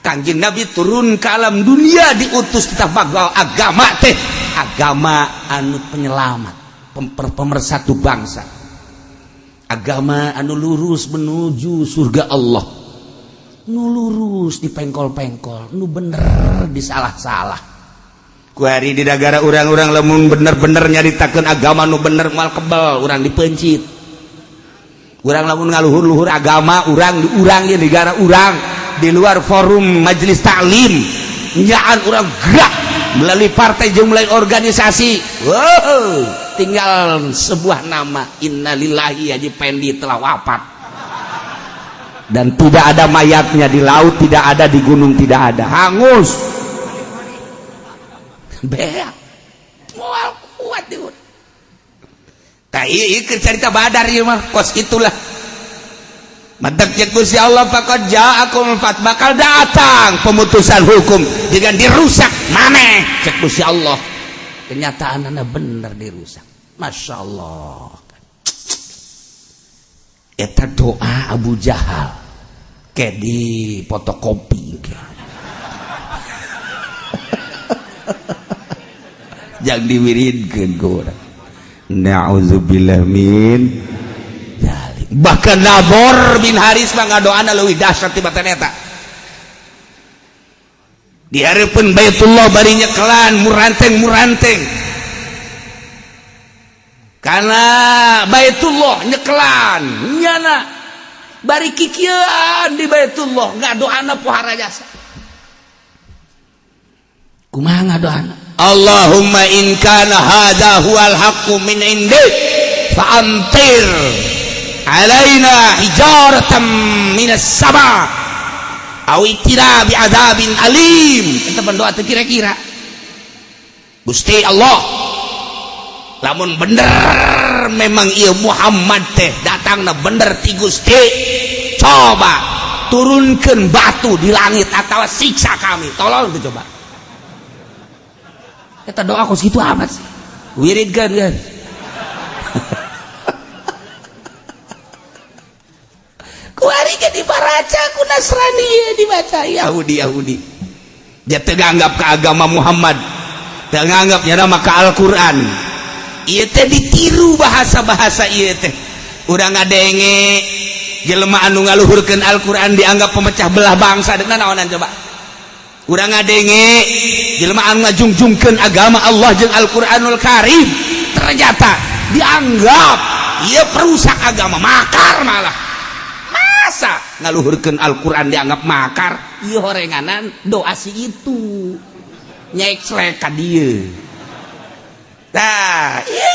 Kanjeng Nabi turun ke alam dunia diutus tetap agama teh agama anu penyelamat, pemersatu bangsa, agama anu lurus menuju surga Allah. Nu lurus dipengkol-pengkol, nu bener disalah-salah. Kuari di negara urang-urang lamun bener-bener nyaritakeun agama nu bener moal kebel urang dipencit. Urang lamun ngaluhur-luhur agama urang di urang di negara urang, di luar forum majelis taklim, nyaan urang gerak melalui partai jeung melalui organisasi, wow, tinggal sebuah nama, innalillahi, Haji Pendi telah wafat, dan tidak ada mayatnya, di laut tidak ada, di gunung tidak ada, hangus beak, moal kuat di. Tah, ieu cerita Badar ieu mah kos itulah. Mantak cek Gusti Allah, faqad ja'akum fat, bakal datang pemutusan hukum dengan dirusak maneh, cek Gusti Allah. Kenyataan bener dirusak. Masya Allah, eta doa Abu Jahal kayak di fotokopi, jangan diwiridkeun ku urang. Na'udzubillah min dzalik. Bahkan Nador bin Haris mah ngadoana leuwih dahsyat tibatan eta. Di hareupeun Baitullah bari nyekelan muranteng-muranteng karena Baitullah, nyekelan nyana bari kikieuan di Baitullah, ngadoana pohara jasa. Kumaha ngadoana? Allahumma in kana hadha huwal haqqu min indik fa amtir alaina hijaratan minas sama aw itina bi adzabin alim. Eta berdoa teh kira-kira, Gusti Allah, lamun bener memang ieu Muhammad teh datangna bener ti Gusti, coba turunkan batu di langit atau siksa kami, tolong tuh. Coba eta doa kos kitu amat sih, wiridkeun kan. Kuari ge diparaca ku Nasrani ieu, dibaca Yahudi. Yahudi dia teu nganggap ke agama Muhammad, teu nganggap nya mah ka Al-Qur'an. Ieu teh ditiru bahasa-bahasa ieu teh. Urang ngadenge jelema anu ngaluhurkeun Al-Qur'an dianggap pemecah belah bangsa, deuk naonan coba? Urang ngadenge jelema anu ngajungjungkeun agama Allah jeung Al-Qur'anul Karim ternyata dianggap ieu perusak agama, makar malah. Masa ngaluhurkeun Al-Qur'an dianggap makar? Ieu horenganan doa si itu nyekslek ka dieu. Tah, ieu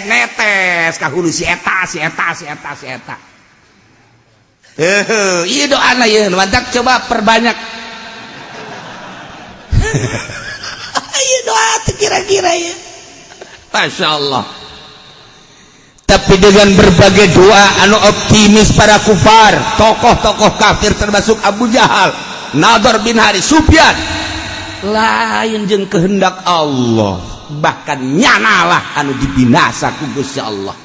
netes ka hulu si eta, si eta, si eta, si eta. Heuh, ieu doana ieu, mantak coba perbanyak. Ieu doa teh kira-kira ya. Masya Allah. Tapi dengan berbagai doa anu optimis para kufar, tokoh-tokoh kafir termasuk Abu Jahal, Nador bin Haris, Sufyan, lain jeung kehendak Allah, bahkan nyanalah anu dibinasa ku Gusti Allah.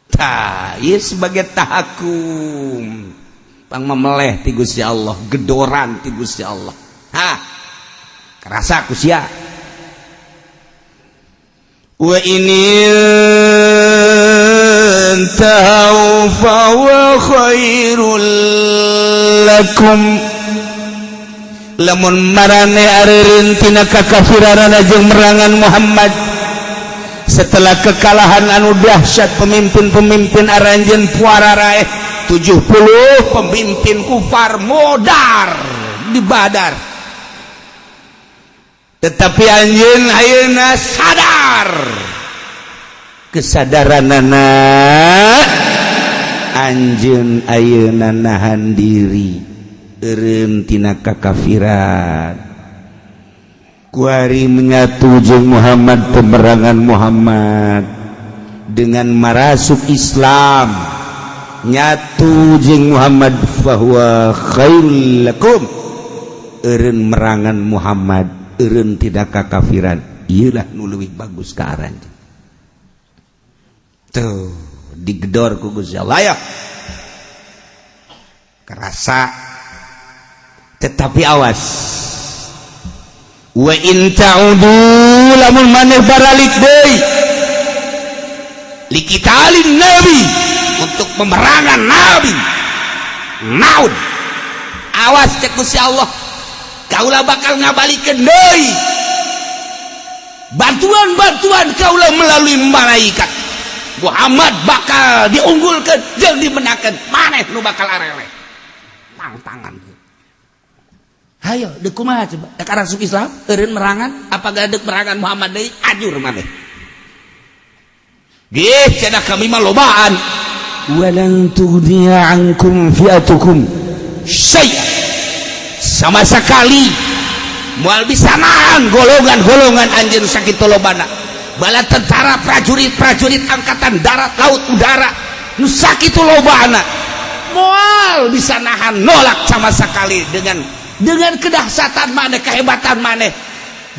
Tah, ieu sebagai tahakum, pang memeleh ti Gusti Allah, gedoran ti Gusti Allah. Hah, kerasa ku sia. Wa ini intahu fa huwa khairul lakum. Lamun marane areureun tina kakafiranana jeung merangan Muhammad setelah kekalahan anu dahsyat, pemimpin-pemimpin aranjeun puara raeh, 70 pemimpin kufar modar di Badar, tetapi anjeun ayeuna sadar, kesadaranana anjeun ayeuna nahan diri eureun tina kakafiran. Kuari menyatu jeung Muhammad, pemerangan Muhammad dengan marasuk Islam, nyatu jeung Muhammad, fahuwa khairul lakum. Eureun merangan Muhammad, eureun tidak kakafiran, iyalah nu leuwih bagus ka aranjeun. Tuh digedor ku Gusti Allah ya kerasa. Tetapi awas, wa in ta'udu, lamun maneh baralik deui, liqitalin nabi, untuk memerangan nabi, naud, awas, cek Gusti Allah, kaulah bakal ngabalikeun deui bantuan-bantuan kaulah melalui malaikat. Muhammad bakal diunggulkan jeung dimenangkan, maneh nu bakal areleh tang tangan. Hayo, dek kumaha coba? Dek masuk Islam, eureun merangan, apa dek merangan Muhammad deui? Ajur maneh. Gih, cenah kami mah lobaan. Walan tughniya ankum fi'atukum syai'a. Sama sekali moal bisa nahan golongan-golongan anjeun sakitu lobana. Bala tentara, prajurit-prajurit angkatan darat, laut, udara nu sakitu lobana moal bisa nahan, nolak sama sekali dengan kedahsyatan maneh, kehebatan maneh,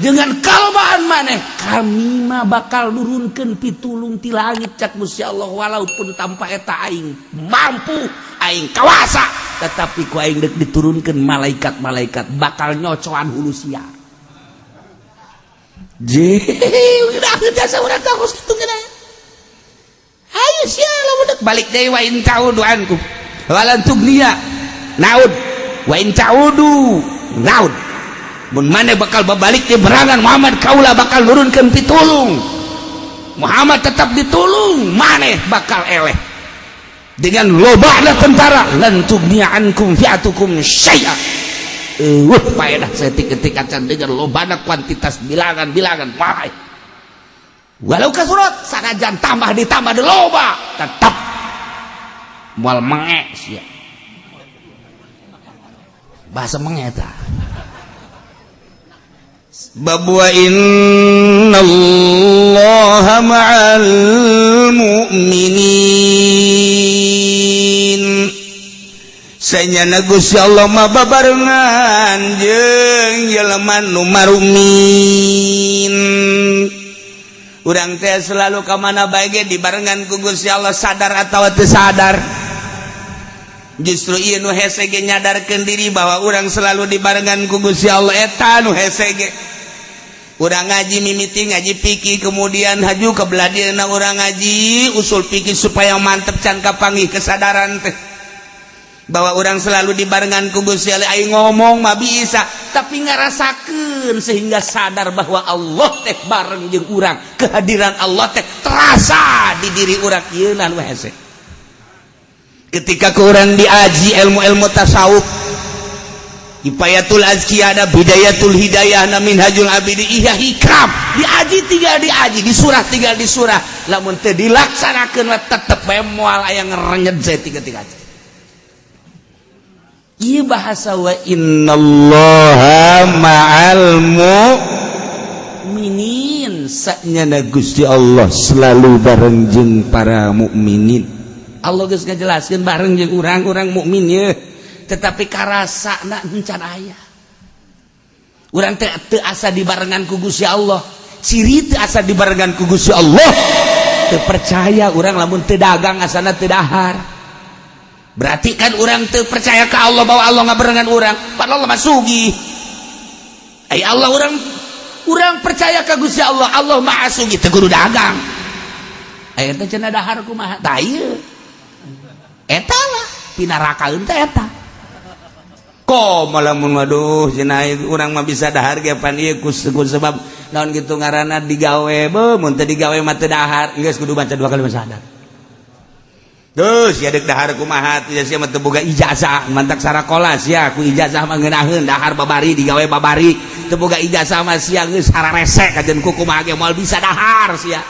dengan kalobaan maneh. Kami mah bakal nurunkeun pitulung ti langit, cak Gusti Allah. Walaupun tanpa eta aing mampu, aing kawasa, tetapi ku aing dek diturunkeun malaikat-malaikat bakal nyocoan hulu sia. Je, udah jasa urang kos kitu geuna. Hayu sia lamun dek balik deui. Wa in ta'udu ankum walan tugniya naud, wa in ta'udu naud, mun maneh bakal babalik di berangan Muhammad, kaula bakal nurunkeun pitulung. Muhammad tetap ditulung, maneh bakal eleh dengan lobana tentara. Lan tugniya ankum fi'atukum syai'a. Faedah saeutik-etik acan dengan lobana kuantitas bilangan-bilangan wahai. Walau kasurat, sanajan tambah ditambah di loba, tetap moal menge sia. Bahasa menge eta. Bab wa innallaha ma'al mu'minin. Sanyana Gusti Allah mah babarengan jeung jelema nu marumin. Urang teh selalu ka mana bae ge dibarengan ku Gusti Allah, sadar atawa teu sadar. Justru ieu nu hese ge nyadarkeun diri bahwa urang selalu dibarengan ku Gusti Allah, eta nu hese ge. Urang ngaji mimiti ngaji fikih, kemudian haju ke belah dieuna urang ngaji usul fikih supaya mantep, can kapanggih kesadaran teh bahwa orang selalu dibarengan ku Gusti Allah. Aing ngomong mah bisa, tapi ngarasakeun sehingga sadar bahwa Allah teh bareng jeung urang, kehadiran Allah teh terasa di diri urang, ieu nu hese. Ketika ku urang diaji ilmu-ilmu tasawuf, Kifayatul Azkiyah ada, Bidayatul Hidayah na, Minhajul Abidi, Ihya Hikam, diaji tinggal diaji, di surah tinggal di surah, lamun teu dilaksanakeun mah tetep bae moal aya ngerenyet saeutik-etik aja. Ieu bahasa wa innallaha ma'al mu'minin. Sanyana Gusti Allah selalu bareng jeung para mukminin. Allah geus ngajelaskeun bareng jeung urang-urang mukmin ye, tetapi karasa na encan aya. Urang teh teu asa dibarengan ku Gusti Allah. Ciri teu asa dibarengan ku Gusti Allah, teu percaya urang lamun teu dagang asana teu dahar. Berarti kan urang teu percaya ke Allah bahwa Allah ngabarengan urang, padahal Allah mah sugih. Ai Allah, urang urang percaya ke Gusti Allah, Allah Maha Sugih, teu kudu dagang. Aya teh cenah dahar kumaha? Tah ieu eta lah pinarakaeun teh eta. Kok malah mun waduh cenah urang mah bisa dahar ge pan ieu ku sebab naon gitu ngaranna digawe be, mun teu digawe mah teu dahar. Geus kudu baca dua kali syahadat. Terus ya dek dahar kumaha teh sia mah teu boga ijazah, mantak sarakola sia ku ijazah mah ngeunaheun dahar babari, digawe babari. Teu boga ijazah mah sia geus hararese kajen ku kumaha ge moal bisa dahar sia.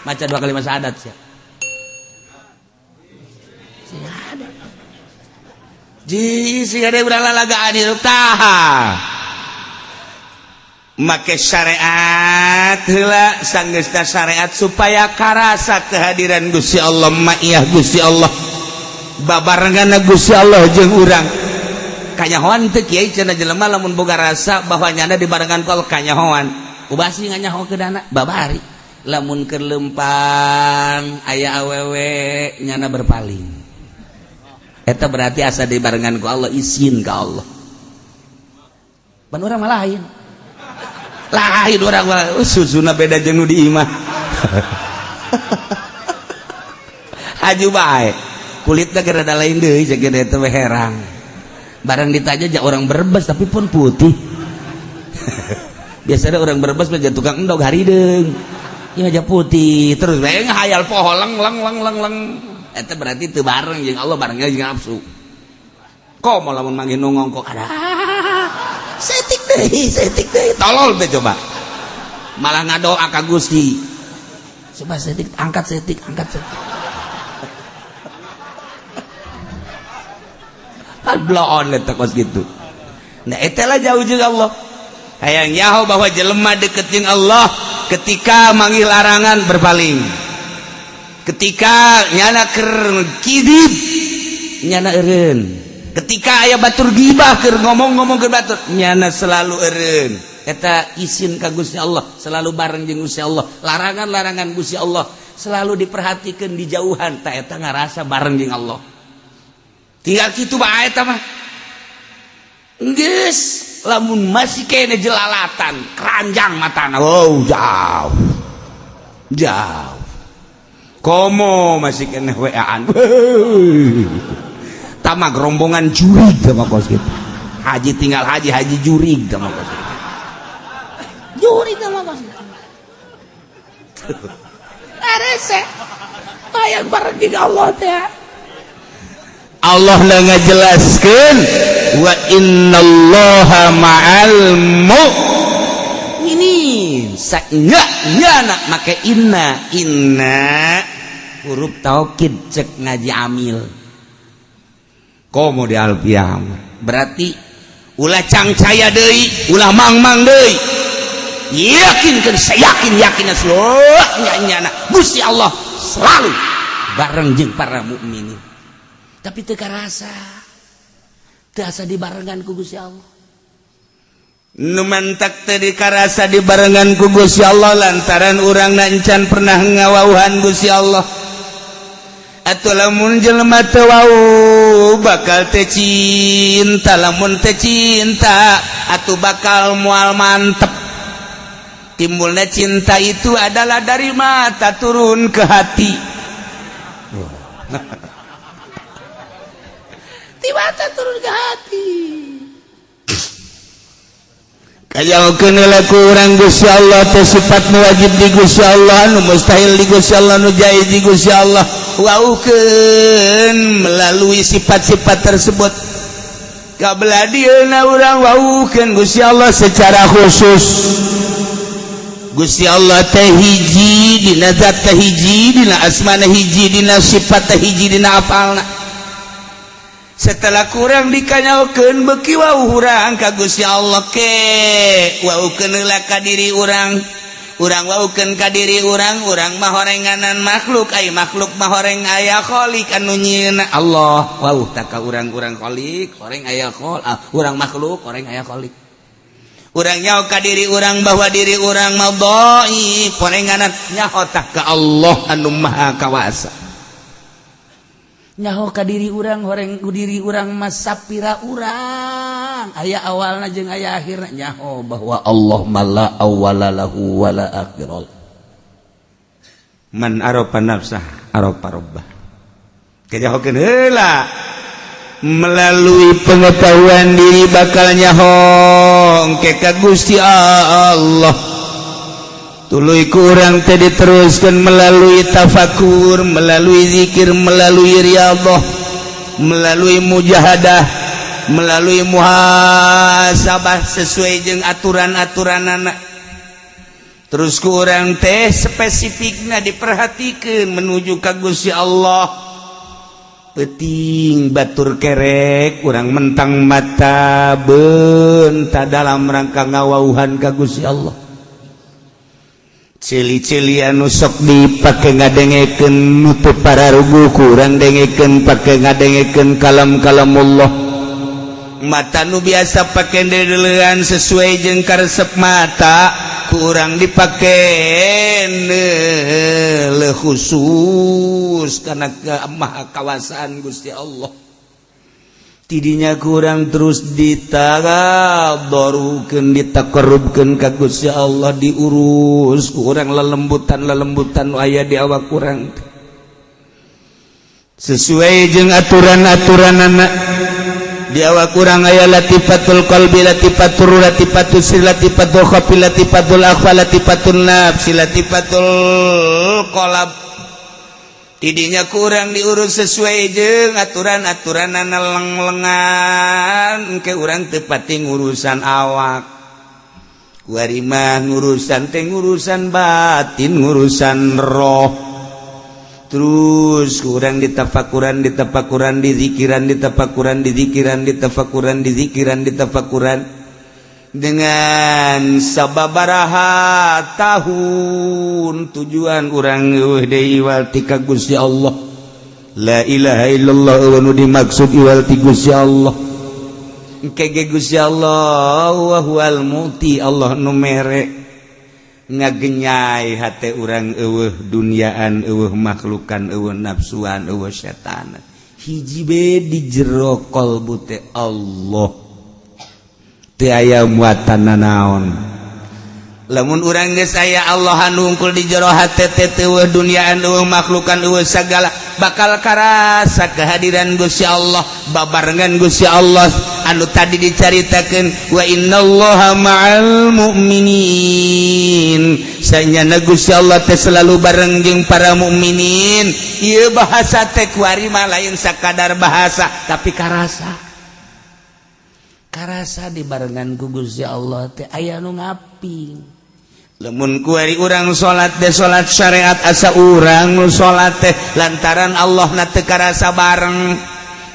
Maca dua kali syahadat sia. Sia ada. Ji sia ada urang lalagaan hirup tah. Make syariat heula, sanggeusna syariat supaya karasa kehadiran Gusti Allah, maiyah Gusti Allah, babarengan Gusti Allah jeung urang. Kanyahoan teu, Kiai? Cenah jelema lamun boga rasa bahwa nyana dibarengan ku Allah, kanyahoan. Ubasi nganyaho kedana babari lamun keur lempang aya awewe, nyana berpaling. Eta berarti asa dibarengan ku Allah, izin ka Allah. Pan urang mah lain, lain urang mah, susuna beda jeung nu di imah. Haju bae kulitna ge rada lain deui, jeung eta we herang. Barang ditanya ja orang Brebes, tapi pun putih. Biasanya orang Brebes mah tukang endog harideung, ieu aja putih. Terus bae ngahayal poho, leng leng leng leng leng. Eta berarti teu bareng jeung Allah, barengnya jeung nafsu. Komo lamun manggih nu ngongkok, ada setik deui, setik deui, tolol teh. Coba malah ngadoa ka Gusti, coba setik, angkat setik, angkat setik. Kan bloon eta kos gitu. Nah, eta lah jauh jeung Allah. Hayang nyaho bahwa jelema deket jeung Allah ketika manggil larangan berpaling, ketika nyana keur kidib nyana eureun, ketika aya batur gibah, keur ngomong-ngomong ke batur, nyana selalu eureun. Eta isin ka Gusti Allah, selalu bareng jeung Gusti Allah. Larangan-larangan Gusti Allah selalu diperhatikan, dijauhan. Tak eta ngarasa bareng jeung Allah. Tinggal kitu bae eta mah geus. Lamun masih kene jelalatan keranjang matana, wow, jauh jauh. Komo masih kene WA-an tamak rombongan jurig sama kos gitu. Haji tinggal haji, haji jurig sama kos gitu. Jurig sama kos gitu. Arese hayang bareng jeung Allah teh. Allah lah ngajelaskeun, wa innallaha ma'al mu'minin. Nya nya make inna, inna huruf taukid cek ngaji amil. Komo di alfiah, berarti ulah cangcaya deui, ulah mang-mang deui. Yakinkan, saya yakin yakin seluruhnya nyana Gusti Allah selalu bareng jeung para mukminin. Tapi teu karasa, teu asa dibarengan ku Gusti Allah. Nu mantak teu dikarasa dibarengan ku Gusti Allah lantaran urang encan pernah ngawauhan Gusti Allah. Atau lamun jelema teu wau bakal teu cinta, lamun teu cinta atuh bakal moal mantep. Timbulnya cinta itu adalah dari mata turun ke hati. Di mata turun ke hati. Kayakeun ku urang Gusti Allah teh sifat nu wajib di Gusti Allah, nu mustahil di Gusti Allah, nu jaiz di Gusti Allah. Waukeun melalui sifat-sifat tersebut. Kabelah dieuna urang waukeun Gusti Allah secara khusus. Gusti Allah teh hiji dina zat, teh hiji dina asmana, hiji dina sifat, teh hiji dina afalna. Setelah kurang dikanyaokeun, beuki wau urang ka Gusti Allah. Ke waukeun heula ka diri urang. Urang waukeun ka diri urang, urang mah horenganan makhluk, ai makhluk mah horeng aya khalik anu nyieunna Allah. Wau tak ka urang, urang khalik horeng aya khol, ah, urang makhluk horeng aya khalik. Urang nyaho ka diri urang bahwa diri urang mah dhaif, horenganan. Nyaho tah ka Allah anu maha kawasa. Nyaho ka diri urang, horeng diri urang mah sapira urang aya awalna jeung aya akhirna. Nyaho bahwa Allah mah la awwala lahu wala akhira. Man arafa nafsah arafa rabbah. Kajahokeun heula melalui pengetahuan diri, bakal nyaho engke ka Gusti Allah. Tuluy ku urang teh diteruskan melalui tafakur, melalui zikir, melalui riyadhah, melalui mujahadah, melalui muhasabah sesuai jeung aturan-aturan anak. Terus ku urang teh spesifikna diperhatikan menuju ka Gusti Allah. Peuting batur kerek urang mentang mata beunta dalam rangka ngawauhan ka Gusti Allah. Cili-cili anu sok dipake ngadengekeun nu teu pararuguh kurang dengekeun pake ngadengekeun kalam-kalam Allah. Mata nu biasa pake deuleuan sesuai jeung karesep mata kurang dipake le khusus karena maha kawasaan Gusti Allah. Tidinya kurang terus ditadarukeun, ditakarrubkeun ka Gusti Allah, diurus kurang lelembutan-lelembutan nu aya di awak kurang sesuai jeung aturan-aturanana. Di awak kurang aya latifatul qalbi, latifatul, latifatul sir, latifatul khafi, latifatul akhfa, latifatul nafsi, latifatul qalb. Tidinya kurang diurus sesuai jeung aturan-aturanana leng-lengan ke urang teu pati ngurusan awak. Kuari mah ngurusan teh ngurusan batin, ngurusan roh. Terus kurang ditafakuran, ditafakuran, dizikiran, ditafakuran, dizikiran, ditafakuran, dizikiran, ditafakuran dengan sababaraha tahun tujuan urang eueuh deui iwal ti ka Gusti Allah. La ilaha illallah eueuh nu dimaksud iwal ti Gusti Allah. Engke ge Gusti Allah wa huwal mu'ti, Allah nu mere ngagenyai hate urang, eueuh duniaan, eueuh makhlukan, eueuh nafsuan, eueuh setan, hiji be di jero qalbu teh Allah, teu aya muatan nanaon. Lamun urang geus aya Allah anu unggul di jero hate teh, eueuh duniaan, eueuh makhlukan, eueuh sagala, bakal karasa kehadiran Gusti Allah, babarengan Gusti Allah anu tadi dicaritakeun, wa innallaha ma'al mu'minin. Sanyana Gusti Allah teh selalu bareng jeung para mukminin. Ieu bahasa teh kuari mah lain sakadar bahasa, tapi karasa, karasa dibarengan ku Gusti Allah teh aya nu ngaping. Lamun kuari urang salat teh salat syariat, asa urang nu salat teh lantaran Allah na teu karasa bareng.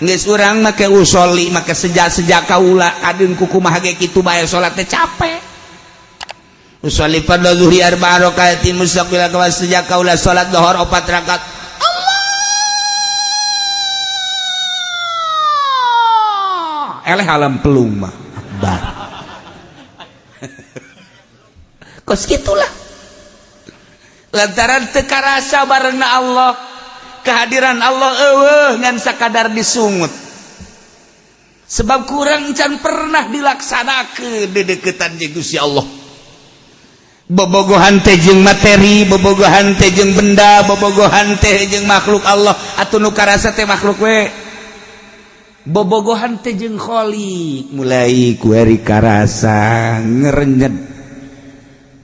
Geus urang make usoli, make sejak-sejak kaula adeun kukumaha ge kitu bae salat teh capek. Usolli fardhu zuhri arba'a rakaatin mustaqbil kawas, sejak kaula salat zuhur 4 rakaat, Allah eleh alam pelung mah akbar. Kos gitulah lantaran teu karasa barengna Allah, kehadiran Allah eueuh ngan sakadar disungut, sebab kurang can pernah dilaksanakeun dedeketan jeung Gusti Allah. Bobogohan teh jeung materi, bobogohan teh jeung benda, bobogohan teh jeung makhluk Allah, atuh nu karasa teh makhluk we. Bobogohan teh jeung Khalik mulai kuari karasa ngerenyet,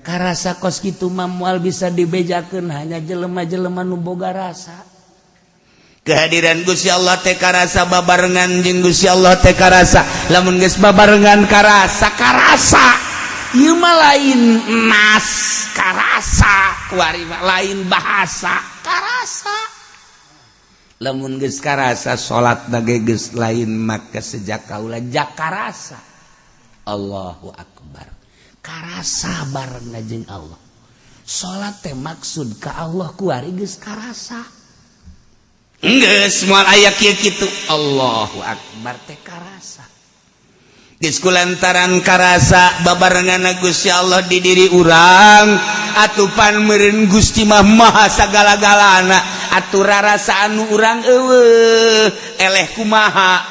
karasa kos kitu mah moal bisa dibejakeun, hanya jelema-jelema nu boga rasa. Kehadiran Gusti Allah teh karasa, babarengan jeung Gusti Allah teh karasa. Lamun geus babarengan karasa, karasa ieu mah lain nas, karasa kuari mah lain bahasa, karasa. Lamun geus karasa salat ge geus lain maka sejak kaula jakarasa. Allahu akbar, karasa bareng jeung Allah. Salat teh maksud ka Allah kuari geus karasa, geus moal aya kieu kitu. Allahu akbar teh karasa. Geus kulantaran karasa babarengan Gusti Allah di diri urang, atupan meureun Gusti mah maha sagala-galana, atuh rarasa anu urang eueuh eleh kumaha.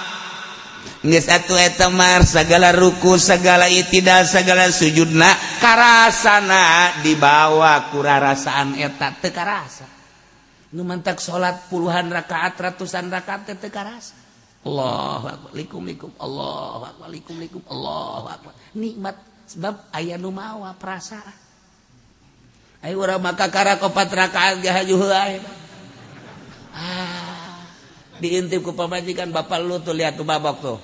Geus atuh eta mah segala ruku, segala itidal, segala sujudna karasana dibawa ku rarasaan eta teu karasa. Nu mantak salat puluhan rakaat, ratusan rakaat teh teu karasa. Allahu akbar, likum likum, Allahu akbar, likum likum, Allahu akbar. Nikmat sebab aya nu mawa perasaan. Ayo urang maka karak 4 rakaat ge hajuh heula. Ah, diintip ku pamajikan, bapak lu tuh lihat tuh mabok tuh.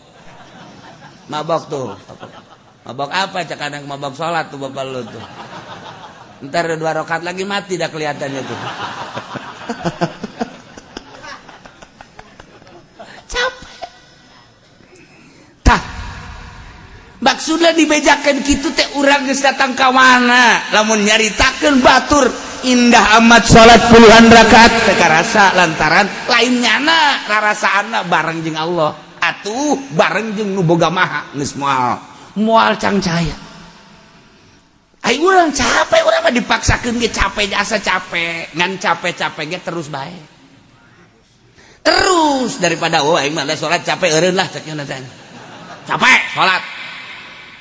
Mabok tuh. Mabok apa cak kadang mabok salat tuh bapak lu tuh. Ntar 2 rakaat lagi mati dah kelihatannya tuh. Maksudnya dibejakan kitu teh urang geus datang ka mana? Lamun nyaritakeun batur indah amat salat puluhan rakaat teu karasa lantaran lain nyana rarasaanna bareng jeung Allah. Atuh bareng jeung nu boga maha geus moal moal cangcaya. Ai urang capek, urang mah dipaksakeun ge capek, asa capek, ngan capek-capek ge terus bae. Terus daripada oh aing mah salat capek eureun lah cek nya teh. Capek salat.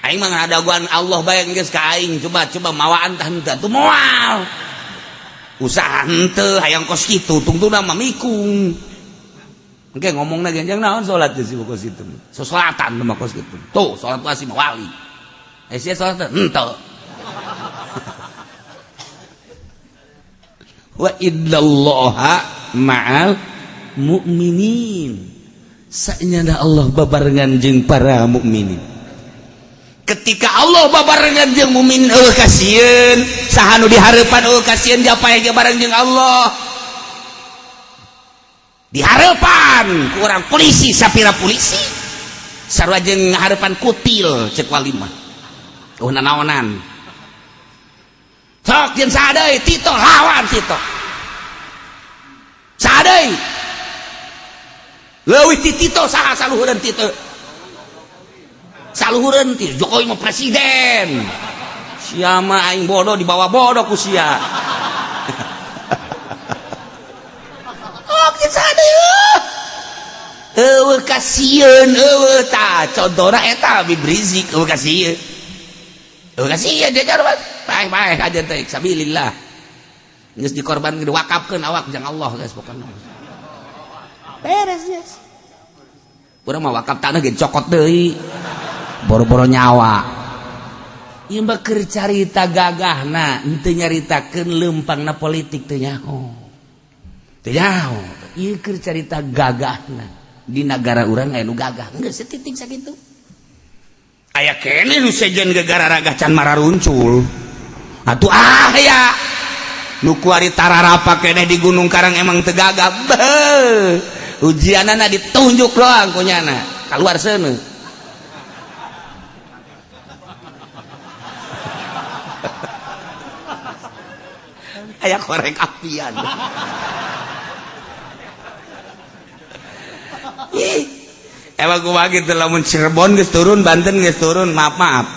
Aing mah ngadaguan Allah bae geus ka aing, coba coba mawaan tah henteu tuh moal. Usaha henteu hayang kos kitu tungtungna mah mikung. Engke ngomongna genjang naon salat geus kos kitu. Sosolatan mah kos kitu. Tuh salat pasti mah wali. Eh sia salat henteu. Wa innallaha ma'al mu'minin. Saenyana Allah babarengan jeung para mukminin. Ketika Allah babarengan jeung mukmin eueuh kasieun, saha nu dihareupan eueuh kasieun japae ge bareng jeung Allah. Dihareupan ku urang polisi sapira polisi. Sarua jeung ngahareupan kutil ceuk wali mah. Eueuh nanaonan. Sok jeung saha deui Tito lawan Tito. Saha deui? Leuwih ti Tito saha saluhureun Tito? Saluhureun ti Jokowi mah presiden. Sia mah aing bodoh dibawa bodoh ku sia. Oke saha deui? Eueuh kasieun eueuh tah contohna eta Habib Rizik eueuh kasieun. Eueuh kasieun dia jarwan. Paeh-paeh aja teh sabilillah. Geus dikorbankeun diwakafkeun awak jang Allah geus pokona. Beres geus. Urang mah wakaf tanah ge cokot deui. Boro-boro nyawa. Ieu mah keur carita gagahna, henteu nyaritakeun leumpangna politik teu nyaho. Teu nyaho. Ieu keur carita gagahna. Di nagara urang aya nu gagah. Geus setitik sakitu. Aya keneh nu sejen gegara ragah can mararuncul. Atuh ah ya. Nu kuari tararapa keneh di Gunung Karang emang teu gagah. Beuh. Ujianana ditunjuk doang ku nyana. Kaluar seuneu. Aya korek apian. Ih. Emang kumaha kitu lamun Cirebon geus turun, Banten geus turun, maaf maaf.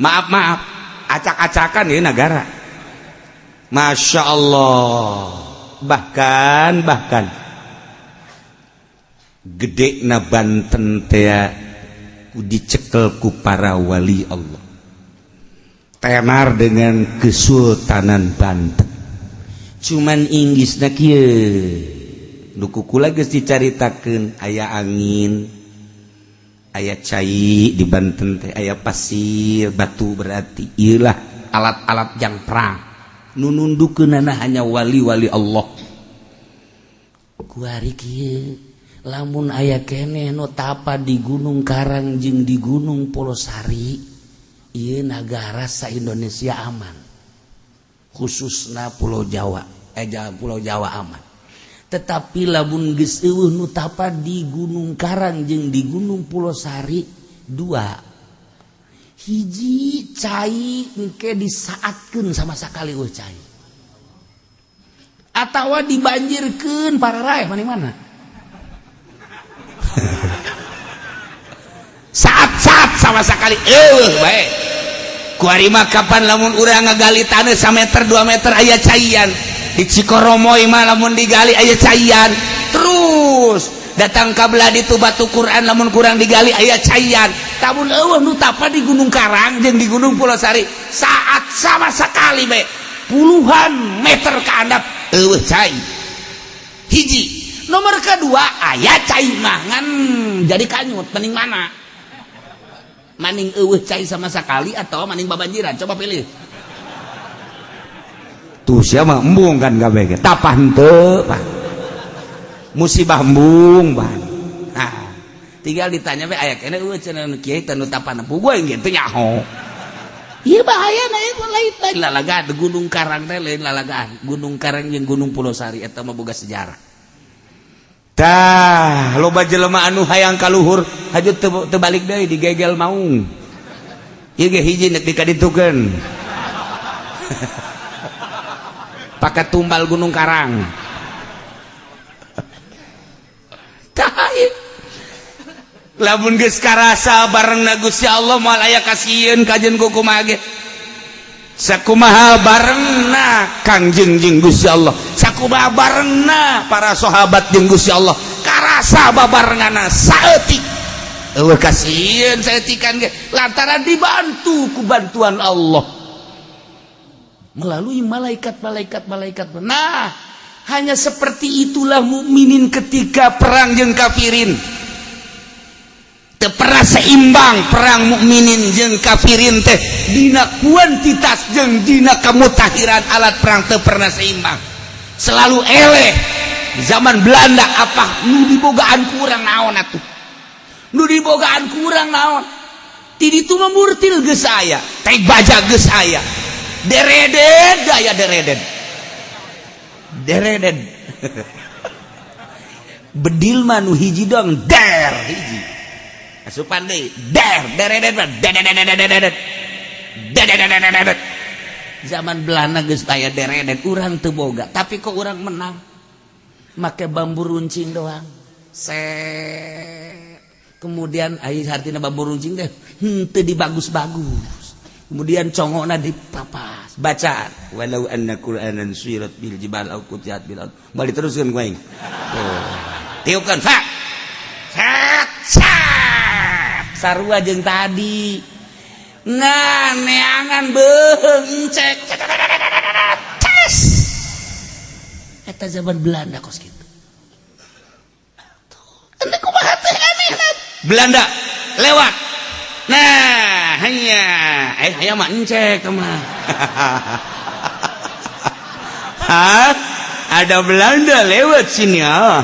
Maaf maaf. Acak-acakan ieu nagara. Masya Allah. Bahkan gede na Banten teh dicekel ku para wali Allah. Tenar dengan Kesultanan Banten. Cuman Inggrisna kieu. Nu kukula geus dicaritakeun aya angin, aya cai di Banten teh, aya pasir, batu berarti ieulah alat-alat jang perang. Nu nundukeunana hanya wali-wali Allah. Kuari kieu lamun aya keneh nu tapa di Gunung Karang jeung di Gunung Pulosari, ieu nagara sa Indonesia aman. Khususna Pulau Jawa, Pulau Jawa aman. Tetapi lamun geus eueuh nu tapa di Gunung Karang jeung di Gunung Pulosari dua hiji cai engke disaatkeun sama sakali eueuh cai atawa dibanjirkeun pararaeh mana-mana. Saat-saat sama sekali eueuh bae. Kuari mah kapan lamun urang ngagali taneuh sameter 2 meter aya caian. Di Cikoromoy mah lamun digali aya caian. Terus datang ka belah ditu batu Quran lamun kurang digali aya caian. Tamun eueuh nu tapa di Gunung Karang jeung di Gunung Pulosari saat sama sekali bae puluhan meter ka handap eueuh cai. Hiji. Nomor kedua aya cai mah ngan jadi kanyut mending mana? Maning eueuh cai sama sekali atau maning babanjiran? Coba pilih. Tuh siapa embung kan kabeh tapah henteu Pak. Musibah embung Pak. Nah, tinggal ditanya we aya keneh eueuh cenah nu kiai teh nu tapah puguh aing teu nyaho. Ieu bahaya na ieu lain lalagaan Gunung Karang teh lain lalagaan. Gunung Karang jeung Gunung Pulosari eta mah boga sejarah. Tah, loba jelema anu hayang kaluhur haju teu balik deui digegel maung. Ieu ge hiji nek dikaditukeun. Pakai tumbal Gunung Karang. Lamun geus karasa barengna Gusti Allah moal aya kasieun kajeun ku kumaha ge. Sakumaha barengna Kangjeng jeung Gusti Allah, sakumaha barengna para sahabat jeung Gusti Allah, karasa babarengana saeutik. Eueuh kasieun saeutikan ge lantaran dibantu ku bantuan Allah melalui malaikat-malaikat malaikat. Nah, hanya seperti itulah mukminin ketika perang jeung kafirin. Teu pernah seimbang perang mukminin jeung kafirin teh dina kuantitas jeung dina kemutahiran alat perang teu pernah seimbang. Selalu eleh. Di zaman Belanda apa nu dibogaan kurang naon atuh? Nu dibogaan kurang naon? Ti ditu mah murtil geus aya, teh baja geus aya. Deredet aya deredet. Deredet. Bedil mah nu hiji doang der hiji. Asupan deui der deredet mah dedededededet. Dedededededet. Zaman Belanda geus aya deredet, urang teu boga, tapi kok urang menang. Make bambu runcing doang. Set. Kemudian ai hartina bambu runcing teh henteu dibagus-bagus. Kemudian congokna dipapas, bacaan walau anna qur'anan suyirat bil jibal au qutiat bil ard. Balik teruskeun ku aing. Tuh. Tiupkeun fa. Set set. Sarua jeung tadi. Nah, neangan beuheung cek. Ces. Eta zaman Belanda kos kitu. Tuh, ente kumaha teh anehna. Belanda lewat. Nah, hanya hayang mah encek mah. Hah? Ada Belanda lewat sini ah.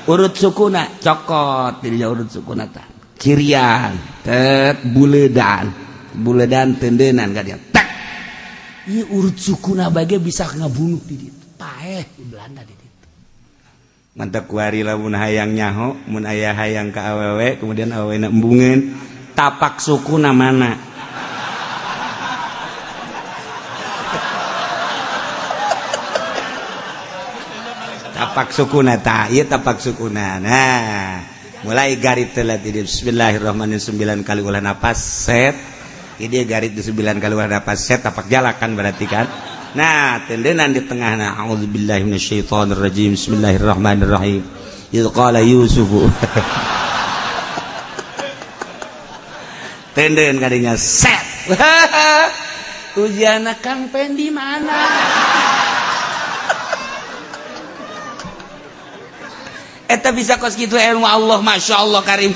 Urut sukuna cokot di urut sukuna tah. Cirian, tet buledan. Buledan tendenan ka dia. Tak. Ieu urut sukuna bage bisa ngabunuh di ditu. Paeh di Belanda di ditu. Mantap kuari lamun hayang nyaho, mun aya hayang ka awewe, kemudian awewena embungeun. Tapak sukuna mana? Tapak sukuna ta, ieu tapak sukuna. Nah, mulai garit telat ini bismillahirrahmanirrahim 9 kali ulah napas set. Ini garit di 9 kali ulah napas set tapak jalakan berarti kan. Nah, tendenan di tengah nah auzubillahi minasyaitonirrajim bismillahirrahmanirrahim. Idz qala Yusufu. Tenden kadinya set. Ujian Kang Pendi mana? Eta bisa kos kitu ilmu Allah, masya Allah karim.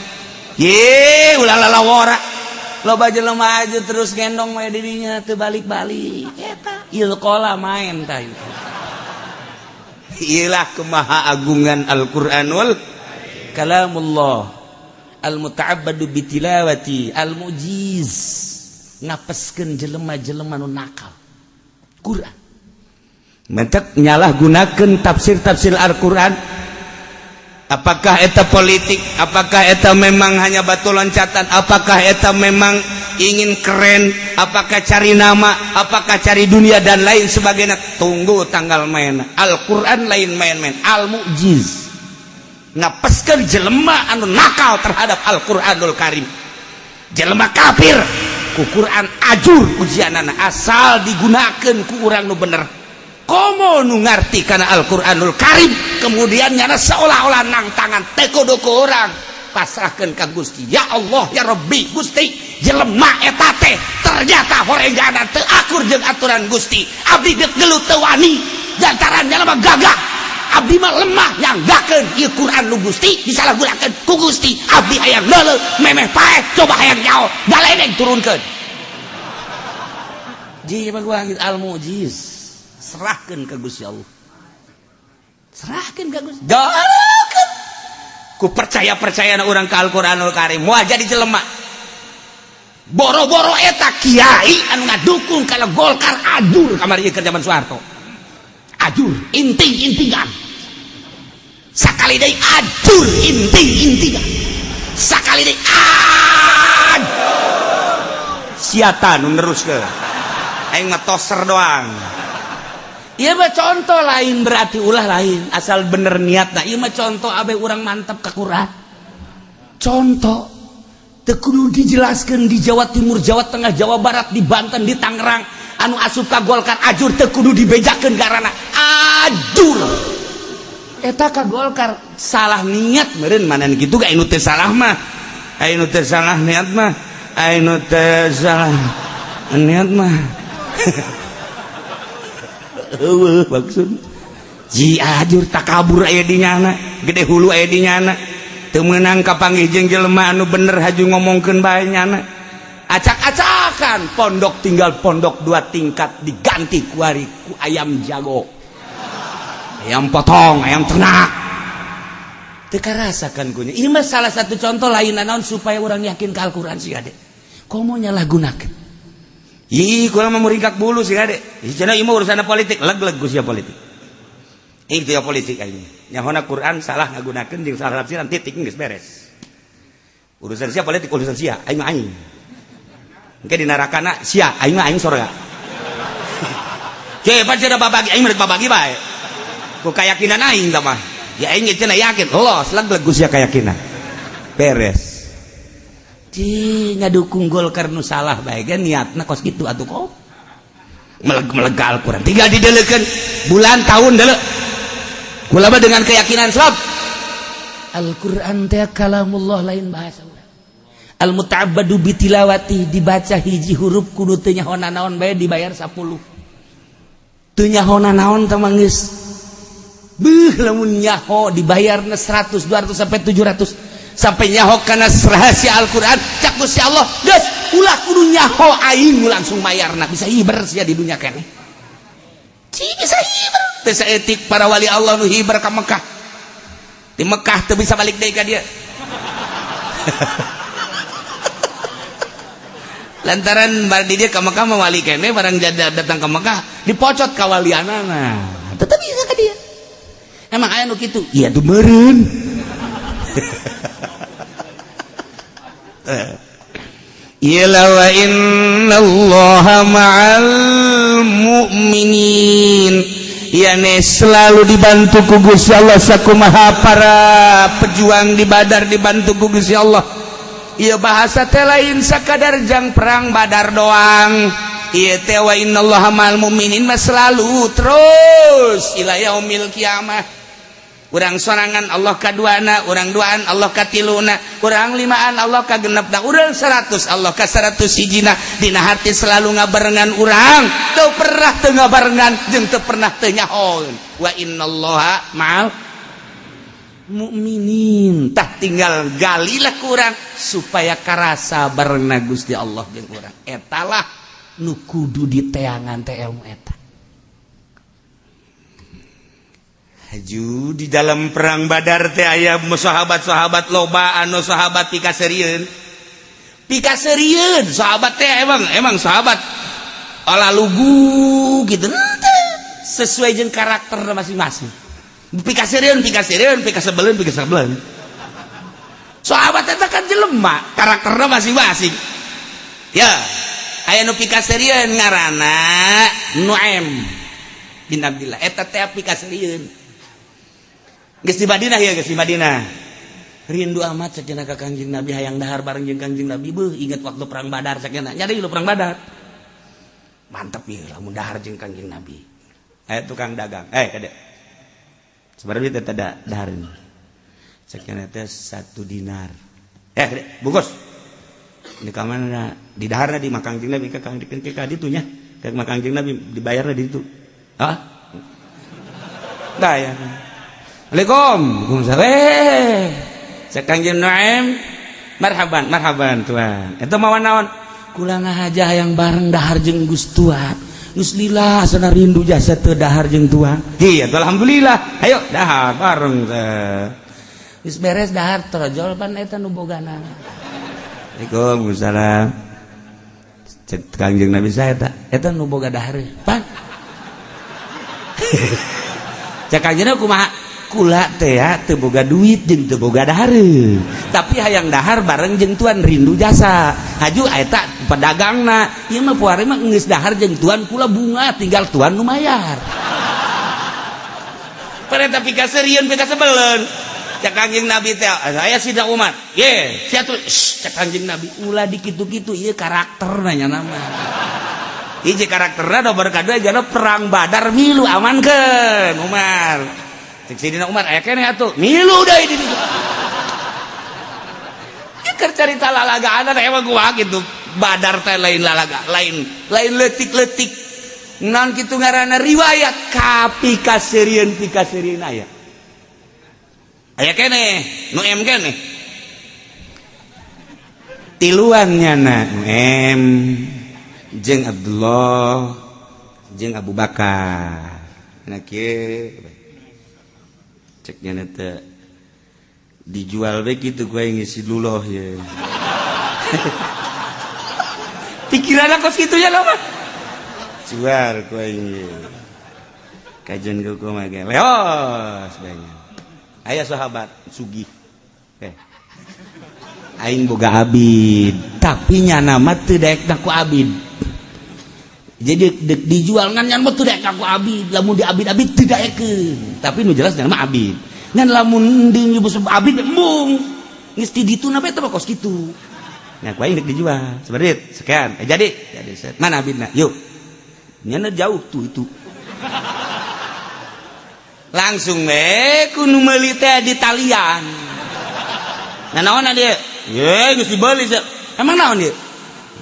Ye, ulah lalawara. Loba jelema aja terus gendong we dirinya teu balik-balik. Eta ilqala main tah itu. Iyalah kemaha agungan Al-Qur'anul kalamullah. Al-muta'abbadu bitilawati al-mujiz ngapeskeun jelema-jelema nu nakal. Quran mentek nyalahgunakeun tafsir-tafsir Al-Qur'an. Apakah eta politik? Apakah eta memang hanya batu loncatan? Apakah eta memang ingin keren? Apakah cari nama? Apakah cari dunia dan lain sebagainya? Tunggu tanggal main. Al-Qur'an lain main-main. Al-mujiz ngapeskeun jelema anu nakal terhadap Al-Qur'anul Karim. Jelema kafir ku Quran ajur ujianana asal digunakeun ku urang nu bener. Komo nu ngarti kana Al-Qur'anul Karim kemudian nyana seolah-olah nang tangan teu kudu ku urang pasrahkeun ka Gusti. Ya Allah ya Rabbi Gusti jelema eta teh ternyata horenggana teu akur jeung aturan Gusti. Abdi deuk gelut teu wani lantaran jelema gagah. Abdi mah lemah nyanggakeun ieu Quran nu Gusti disalahgunakeun ku Gusti. Abdi hayang leuleuh memeh paeh coba hayang nyaho galedeg turunkeun. Ji mah gua al mujiz serahkeun ka Gusti Allah. Serahkeun ka Gusti. Doakeun. Ku percaya-percayana urang ka Al-Qur'anul Karim moal jadi jelema. Boro-boro eta kiai anu ngadukung kalau Golkar ajur kamari ieu keur zaman Soeharto. Ajur inting-intingan. Sakali deui ajur inting-intingan. Sakali deui ajur. Sia nu neruskeun. Aing mah toser doang. Ieu mah contoh, lain berarti ulah, lain, asal bener niatna. Ieu mah contoh abe urang mantep ka Quran. Contoh teu kudu dijelaskeun di Jawa Timur, Jawa Tengah, Jawa Barat, di Banten, di Tangerang anu asup ka Golkar ajur, teu kudu dibejakeun karena ajur eta ka Golkar salah niat meureun mana kitu ga. Anu teu salah mah, anu teu salah niat mah, anu teu salah niat mah eueuh maksud ji ajur takabur aya di nyana, gede hulu aya di nyana, teu meunang kapanggih jeung jelema anu bener, haju ngomongkeun bae nyana. Acak-acakan pondok, tinggal pondok dua tingkat diganti kuari ku ayam jago, ayam potong, ayam ternak. Teu karasakan kunya. Ini mah salah satu contoh, lain naon, supaya orang yakin ke Al-Qur'an sih ade komo nyalahgunakeun. Ih, kula mah muringkak bulu sih ade. Ih, cenah ieu mah urusan politik, leg-leg ku sia politik. Itu ya politik aing. Nyahona Quran salah ngagunakeun jeung salah tafsiran, titik, geus beres. Urusan sia politik, urusan sia, aing mah aing. Engke di narakana sia, aing mah aing sorga. Cepat cenah babagi, aing mah babagi bae. Ku keyakinan aing tah mah. Ya aing cenah yakin, los leg-leg ku sia keyakinan. Beres. Ci ngadukung Golkar nu salah bae ge niatna kos kitu atuh kok. Meleg-meleg Al-Quran. Tinggal didelekeun bulan tahun deuleu. Kula mah dengan keyakinan sebab Al-Quran teh kalamullah, lain bahasa urang. Al-muta'abbadu bitilawati, dibaca hiji huruf kudu teu nyaho naon bae dibayar 10. Teu nyaho naon teh mah geus. Beuh, lamun nyaho dibayarna 100, 200 sampai 700, sampai nyaho kana rahasia Al-Quran. Cak Gusti Allah, geus ulah kudu nyaho, aing langsung mayarna. Bisa hiber sia di dunia keneh. Ci bisa hiber teu saeutik para wali Allah nu hiber ka Mekah, di Mekah teu bisa balik deui ka dia lantaran bar di dia ka Mekah mah wali keneh. Barang datang ke Mekah dipocot kawalianana, tetep bisa ka dia. Emang aya nu kitu? Iya tuh meureun. Ila wa innallaha ma'al mu'minin, yani selalu dibantu ku Gusti Allah. Sakumaha para pejuang di Badar dibantu ku Gusti Allah. Ieu bahasa teh lain sakadar jang perang Badar doang. Ieu teh wa innallaha ma'al mu'minin mah selalu terus ila yaumil kiamah. Urang sorangan Allah kaduana, urang duaan Allah katiluna, urang limaan Allah kagenepna, urang 100 Allah ka 100 hijina. Dina hati selalu ngabarengan urang, teu pernah teu ngabarengan jeung teu pernah teu nyahoeun wa innallaha ma'al mukminin. Tah, tinggal galilah ku urang supaya karasa barengna Gusti Allah jeung urang. Etalah nu kudu diteangan teh, ilmu eta. Haju di dalam perang Badar teh aya sahabat-sahabat loba anu sahabat pikaseurieun. Pikaseurieun sahabat teh emang emang sahabat ala lugu gitu teh, sesuai jeung karakter masing-masing. Pikaseurieun, pikaseurieun, pikasebeleun, pikasebeleun. Sahabat eta kan jelema, karakterna masing-masing. Ya, aya nu pikaseurieun ngaranna Nuaim bin Abdillah. Eta teh pikaseurieun. Geus di Madinah ya, geus di Madinah. Rindu amat cenah ka Kangjeng Nabi, hayang dahar bareng jeung Kangjeng Nabi. Beuh, inget waktu perang Badar cenah. Nyari lu perang Badar. Mantep ya lamun dahar jeung Kangjeng Nabi. Eh, tukang dagang. Eh, kade. Sebenarnya teh ada dahar ini. Cenah teh 1 dinar. Eh, kade, bungkus. Di kamana di daharna di makam Kangjeng Nabi, ka Kangjeng ka ditu nya. Ka makam Kangjeng Nabi dibayarna di ditu. Hah? Dah ya. Assalamualaikum. Waalaikumsalam. Eh, cek Kangjeng Nuaim, marhaban, marhaban tuan. Eta mawa naon? Kula ngahaja hayang bareng dahar jeung Gus Tuan. Geus lila sana rindu jasa teu dahar jeung tuan. Iya, alhamdulillah. Ayo dahar bareng teh. Geus beres dahar, torojol pan eta nu bogana. Waalaikumsalam. Cek Kangjeng Nabi, saya eta, eta nu boga dahar. Pan. Cek Kangjeng kumaha? Kula teh teu boga duit jeung teu boga dahareun, tapi hayang dahar bareng jeung tuan, rindu jasa. Haju eta pedagangna ieu mah puari mah geus dahar jeung tuan, kula bunga tinggal tuan nu mayar. Perintah pikaseurieun pikasebeleun. Cek Kanjeng Nabi teh, saya Sidna Umar. Ye, sia tuh, cek Kanjeng Nabi ulah dikitu-kitu ieu karakterna nya nama. Hiji karakterna, nomor kadua jana perang Badar milu amankeun Umar. Cek Sidina Umar aya keneh atuh, milu deui di ditu. Keur carita lalagaan emang gua gitu. Badar teh lain lalaga, lain lain leutik-leutik. Naon kitu ngaranna riwayat kapikaseurieun pikaseurieun aya. Aya keneh, nu M keneh. Tiluan nyana nu M jeung Abdullah jeung Abu Bakar. Nah kieu cek nyana teh dijual we kitu gua ngisi luloh ye. Pikiran kos kitu ya mah. Jual gua ini. Kajian gua mah ge leos banyak. Aya sahabat sugih. Aing boga abid, tapi nyana mah teu daek ku abid. Jadi dek dijual ngan nyan mah teu daek ku abid, lamun di abid-abid teu daekeun. Tapi nu jelas nyana mah abid. Ngan lamun di abid embung. Geus ti ditu na eta mah kos kitu. Nah, ku aing dek dijual. Seberit sekian. Jadi set. Mana abidna? Yuk. Nyana jauh tuh itu. Langsung we ku nu meuli teh di talian. Nah naon dia? Ye geus dibeli. Emang naon dia?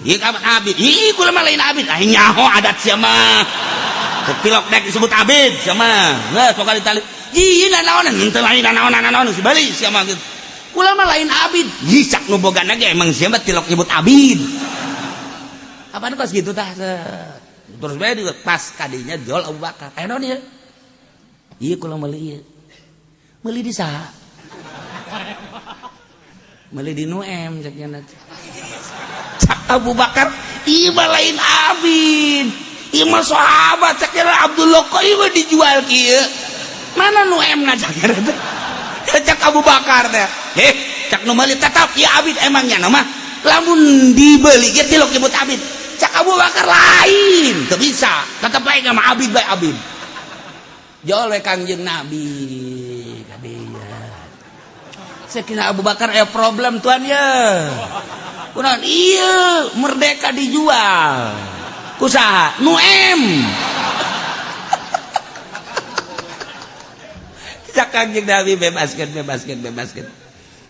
Ieu abid. Ih, kula mah lain abid. Ah nyaho adat sia mah. Tilok dek disebut abid sia mah. Geus sok ditali. Ih, naon henteu lain naon naon geus dibeli sia mah gitu. Kula mah lain abid. Ih, cak nu bogana ge emang sia mah tilok nyebut abid. Apaan kos gitu tah? Terus bae pas kadinya jual Abu Bakar. Aya naon ieu? Ieu kula meuli ieu. Meuli di saha? Meuli di nu M cek nya. Cak Abu Bakar, ieu mah lain abid. Ieu mah sahabat cek nya Abdullah kok ieu mah dijual kieu. Mana nu M na cek nya teh? Cak Abu Bakar teh. Heh, cak nu meuli tetap ieu abid emangnya mah. Lamun dibeli ge tilok nyebut abid. Cak Abu Bakar lain, teu bisa. Tetep bae mah abid bae abid. Jol we Kangjeng Nabi kadinya. Sakina Abu Bakar aya problem tuan ya. Kunaon ieu merdeka dijual. Ku saha? Nu M. Cak Kangjeng Nabi bebaskeun bebaskeun bebaskeun.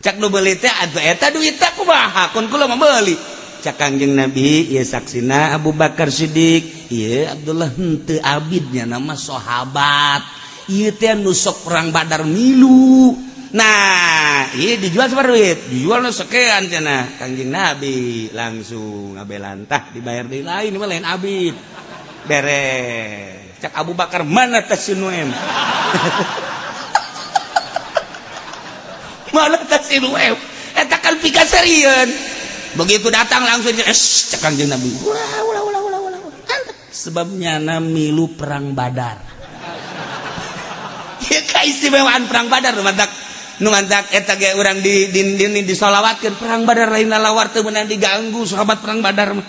Cak nu beuli teh atuh eta duit teh kumaha kun kula mah meuli. Cak Kangjeng Nabi ieu saksina Abu Bakar Siddiq, ieu Abdullah henteu abidnya nama sahabat. Ieu teh nu sok perang Badar milu. Nah, ieu dijual sabaraha duit? Dijual nu sekian cenah. Kangjeng Nabi langsung ngabelantah dibayar deui lain mah lain abid. Beres. Cak Abu Bakar mana teh si nu M? Mana teh si nu M? Eta kan pikaseurieun. Begitu datang langsung cek Kangjeng Nabi. Ulah ulah ulah ulah ulah. Sebabnya na milu perang Badar. Ya kaistimewaan perang Badar nu mantak eta ge urang di disolawatkeun perang Badar lain lalawar teu meunang diganggu sahabat perang Badar mah.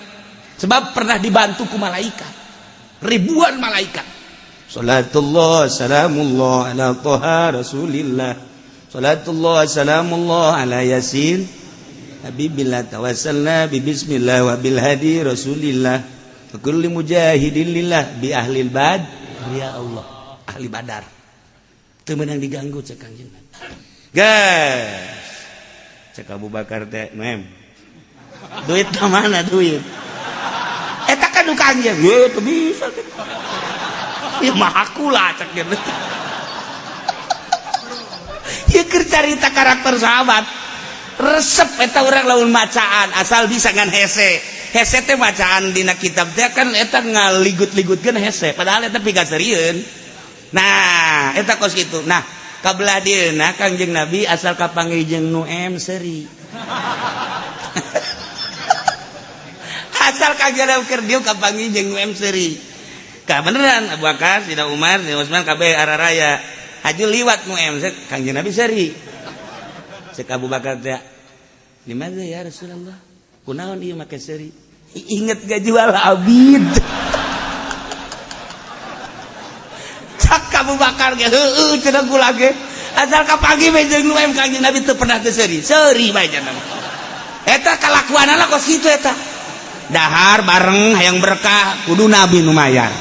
Sebab pernah dibantu ku malaikat. Ribuan malaikat. Salatullah salamullah ala Toha Rasulillah. Salatullah salamullah ala Yasin Habibillah tawassalna bi bismillah wa bil hadi Rasulillah. Wa kulli mujahidin lillah bi ahlil bad. Ya Allah, ahli Badar. Teu meunang diganggu cek Kangjeng Nabi. Guys. Cek Abu Bakar teh, "Mem. Duit ka mana duit?" Eta kan nu Kangjeng. Ye teu bisa. Ya mah aku lah cek dia. Ieu keur carita karakter sahabat. Resep eta urang lamun macaan asal bisa ngan hese. Hese teh macaan dina kitab teh kan eta ngaligut-ligutkeun hese padahal eta pikaseurieun. Nah, eta kos kitu. Nah, kabelah dieuna Kangjeng Nabi asal kapanggih jeung nu M seuri. Asal Kangjeng Nabi keur dieu kapanggih jeung nu M seuri. Ka beneran Abu Bakar, Sidna Umar, Sidna Utsman kabeh araraya. Haju liwat nu em, Kangjeng Nabi seuri. Cek Abu Bakar teh, "Di mana ya Rasulullah? Kunaon ieu make seuri?" Inget gak jual abid. Cak Abu Bakar ge, "Heueuh," cenah, "kula ge asal kapanggih we jeung nu em Kangjeng Nabi teu pernah teu seuri." Seuri bae cenah. Eta kalakuanana kos kitu eta. Dahar bareng hayang berkah, kudu Nabi nu mayar.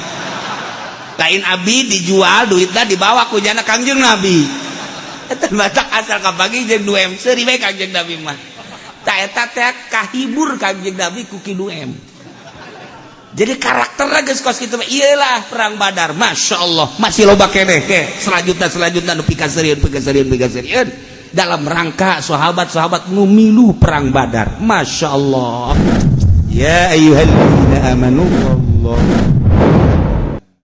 Lain abid dijual, duitna dibawa ku jana Kangjeng Nabi. Eta batak asal kapanggih jeung 2 M seuri bae Kangjeng Nabi mah. Ta eta teh kahibur Kangjeng Nabi ku ki 2 M. Jadi karakternya geus kos kitu. Iyalah perang Badar, Masya Allah, masih loba keneh ke selanjutnya selanjutnya nu pikaseurieun pikaseurieun pikaseurieun dalam rangka sahabat-sahabat nu milu perang Badar. Masya Allah. Ya ayyuhalladzina amanu, Allah.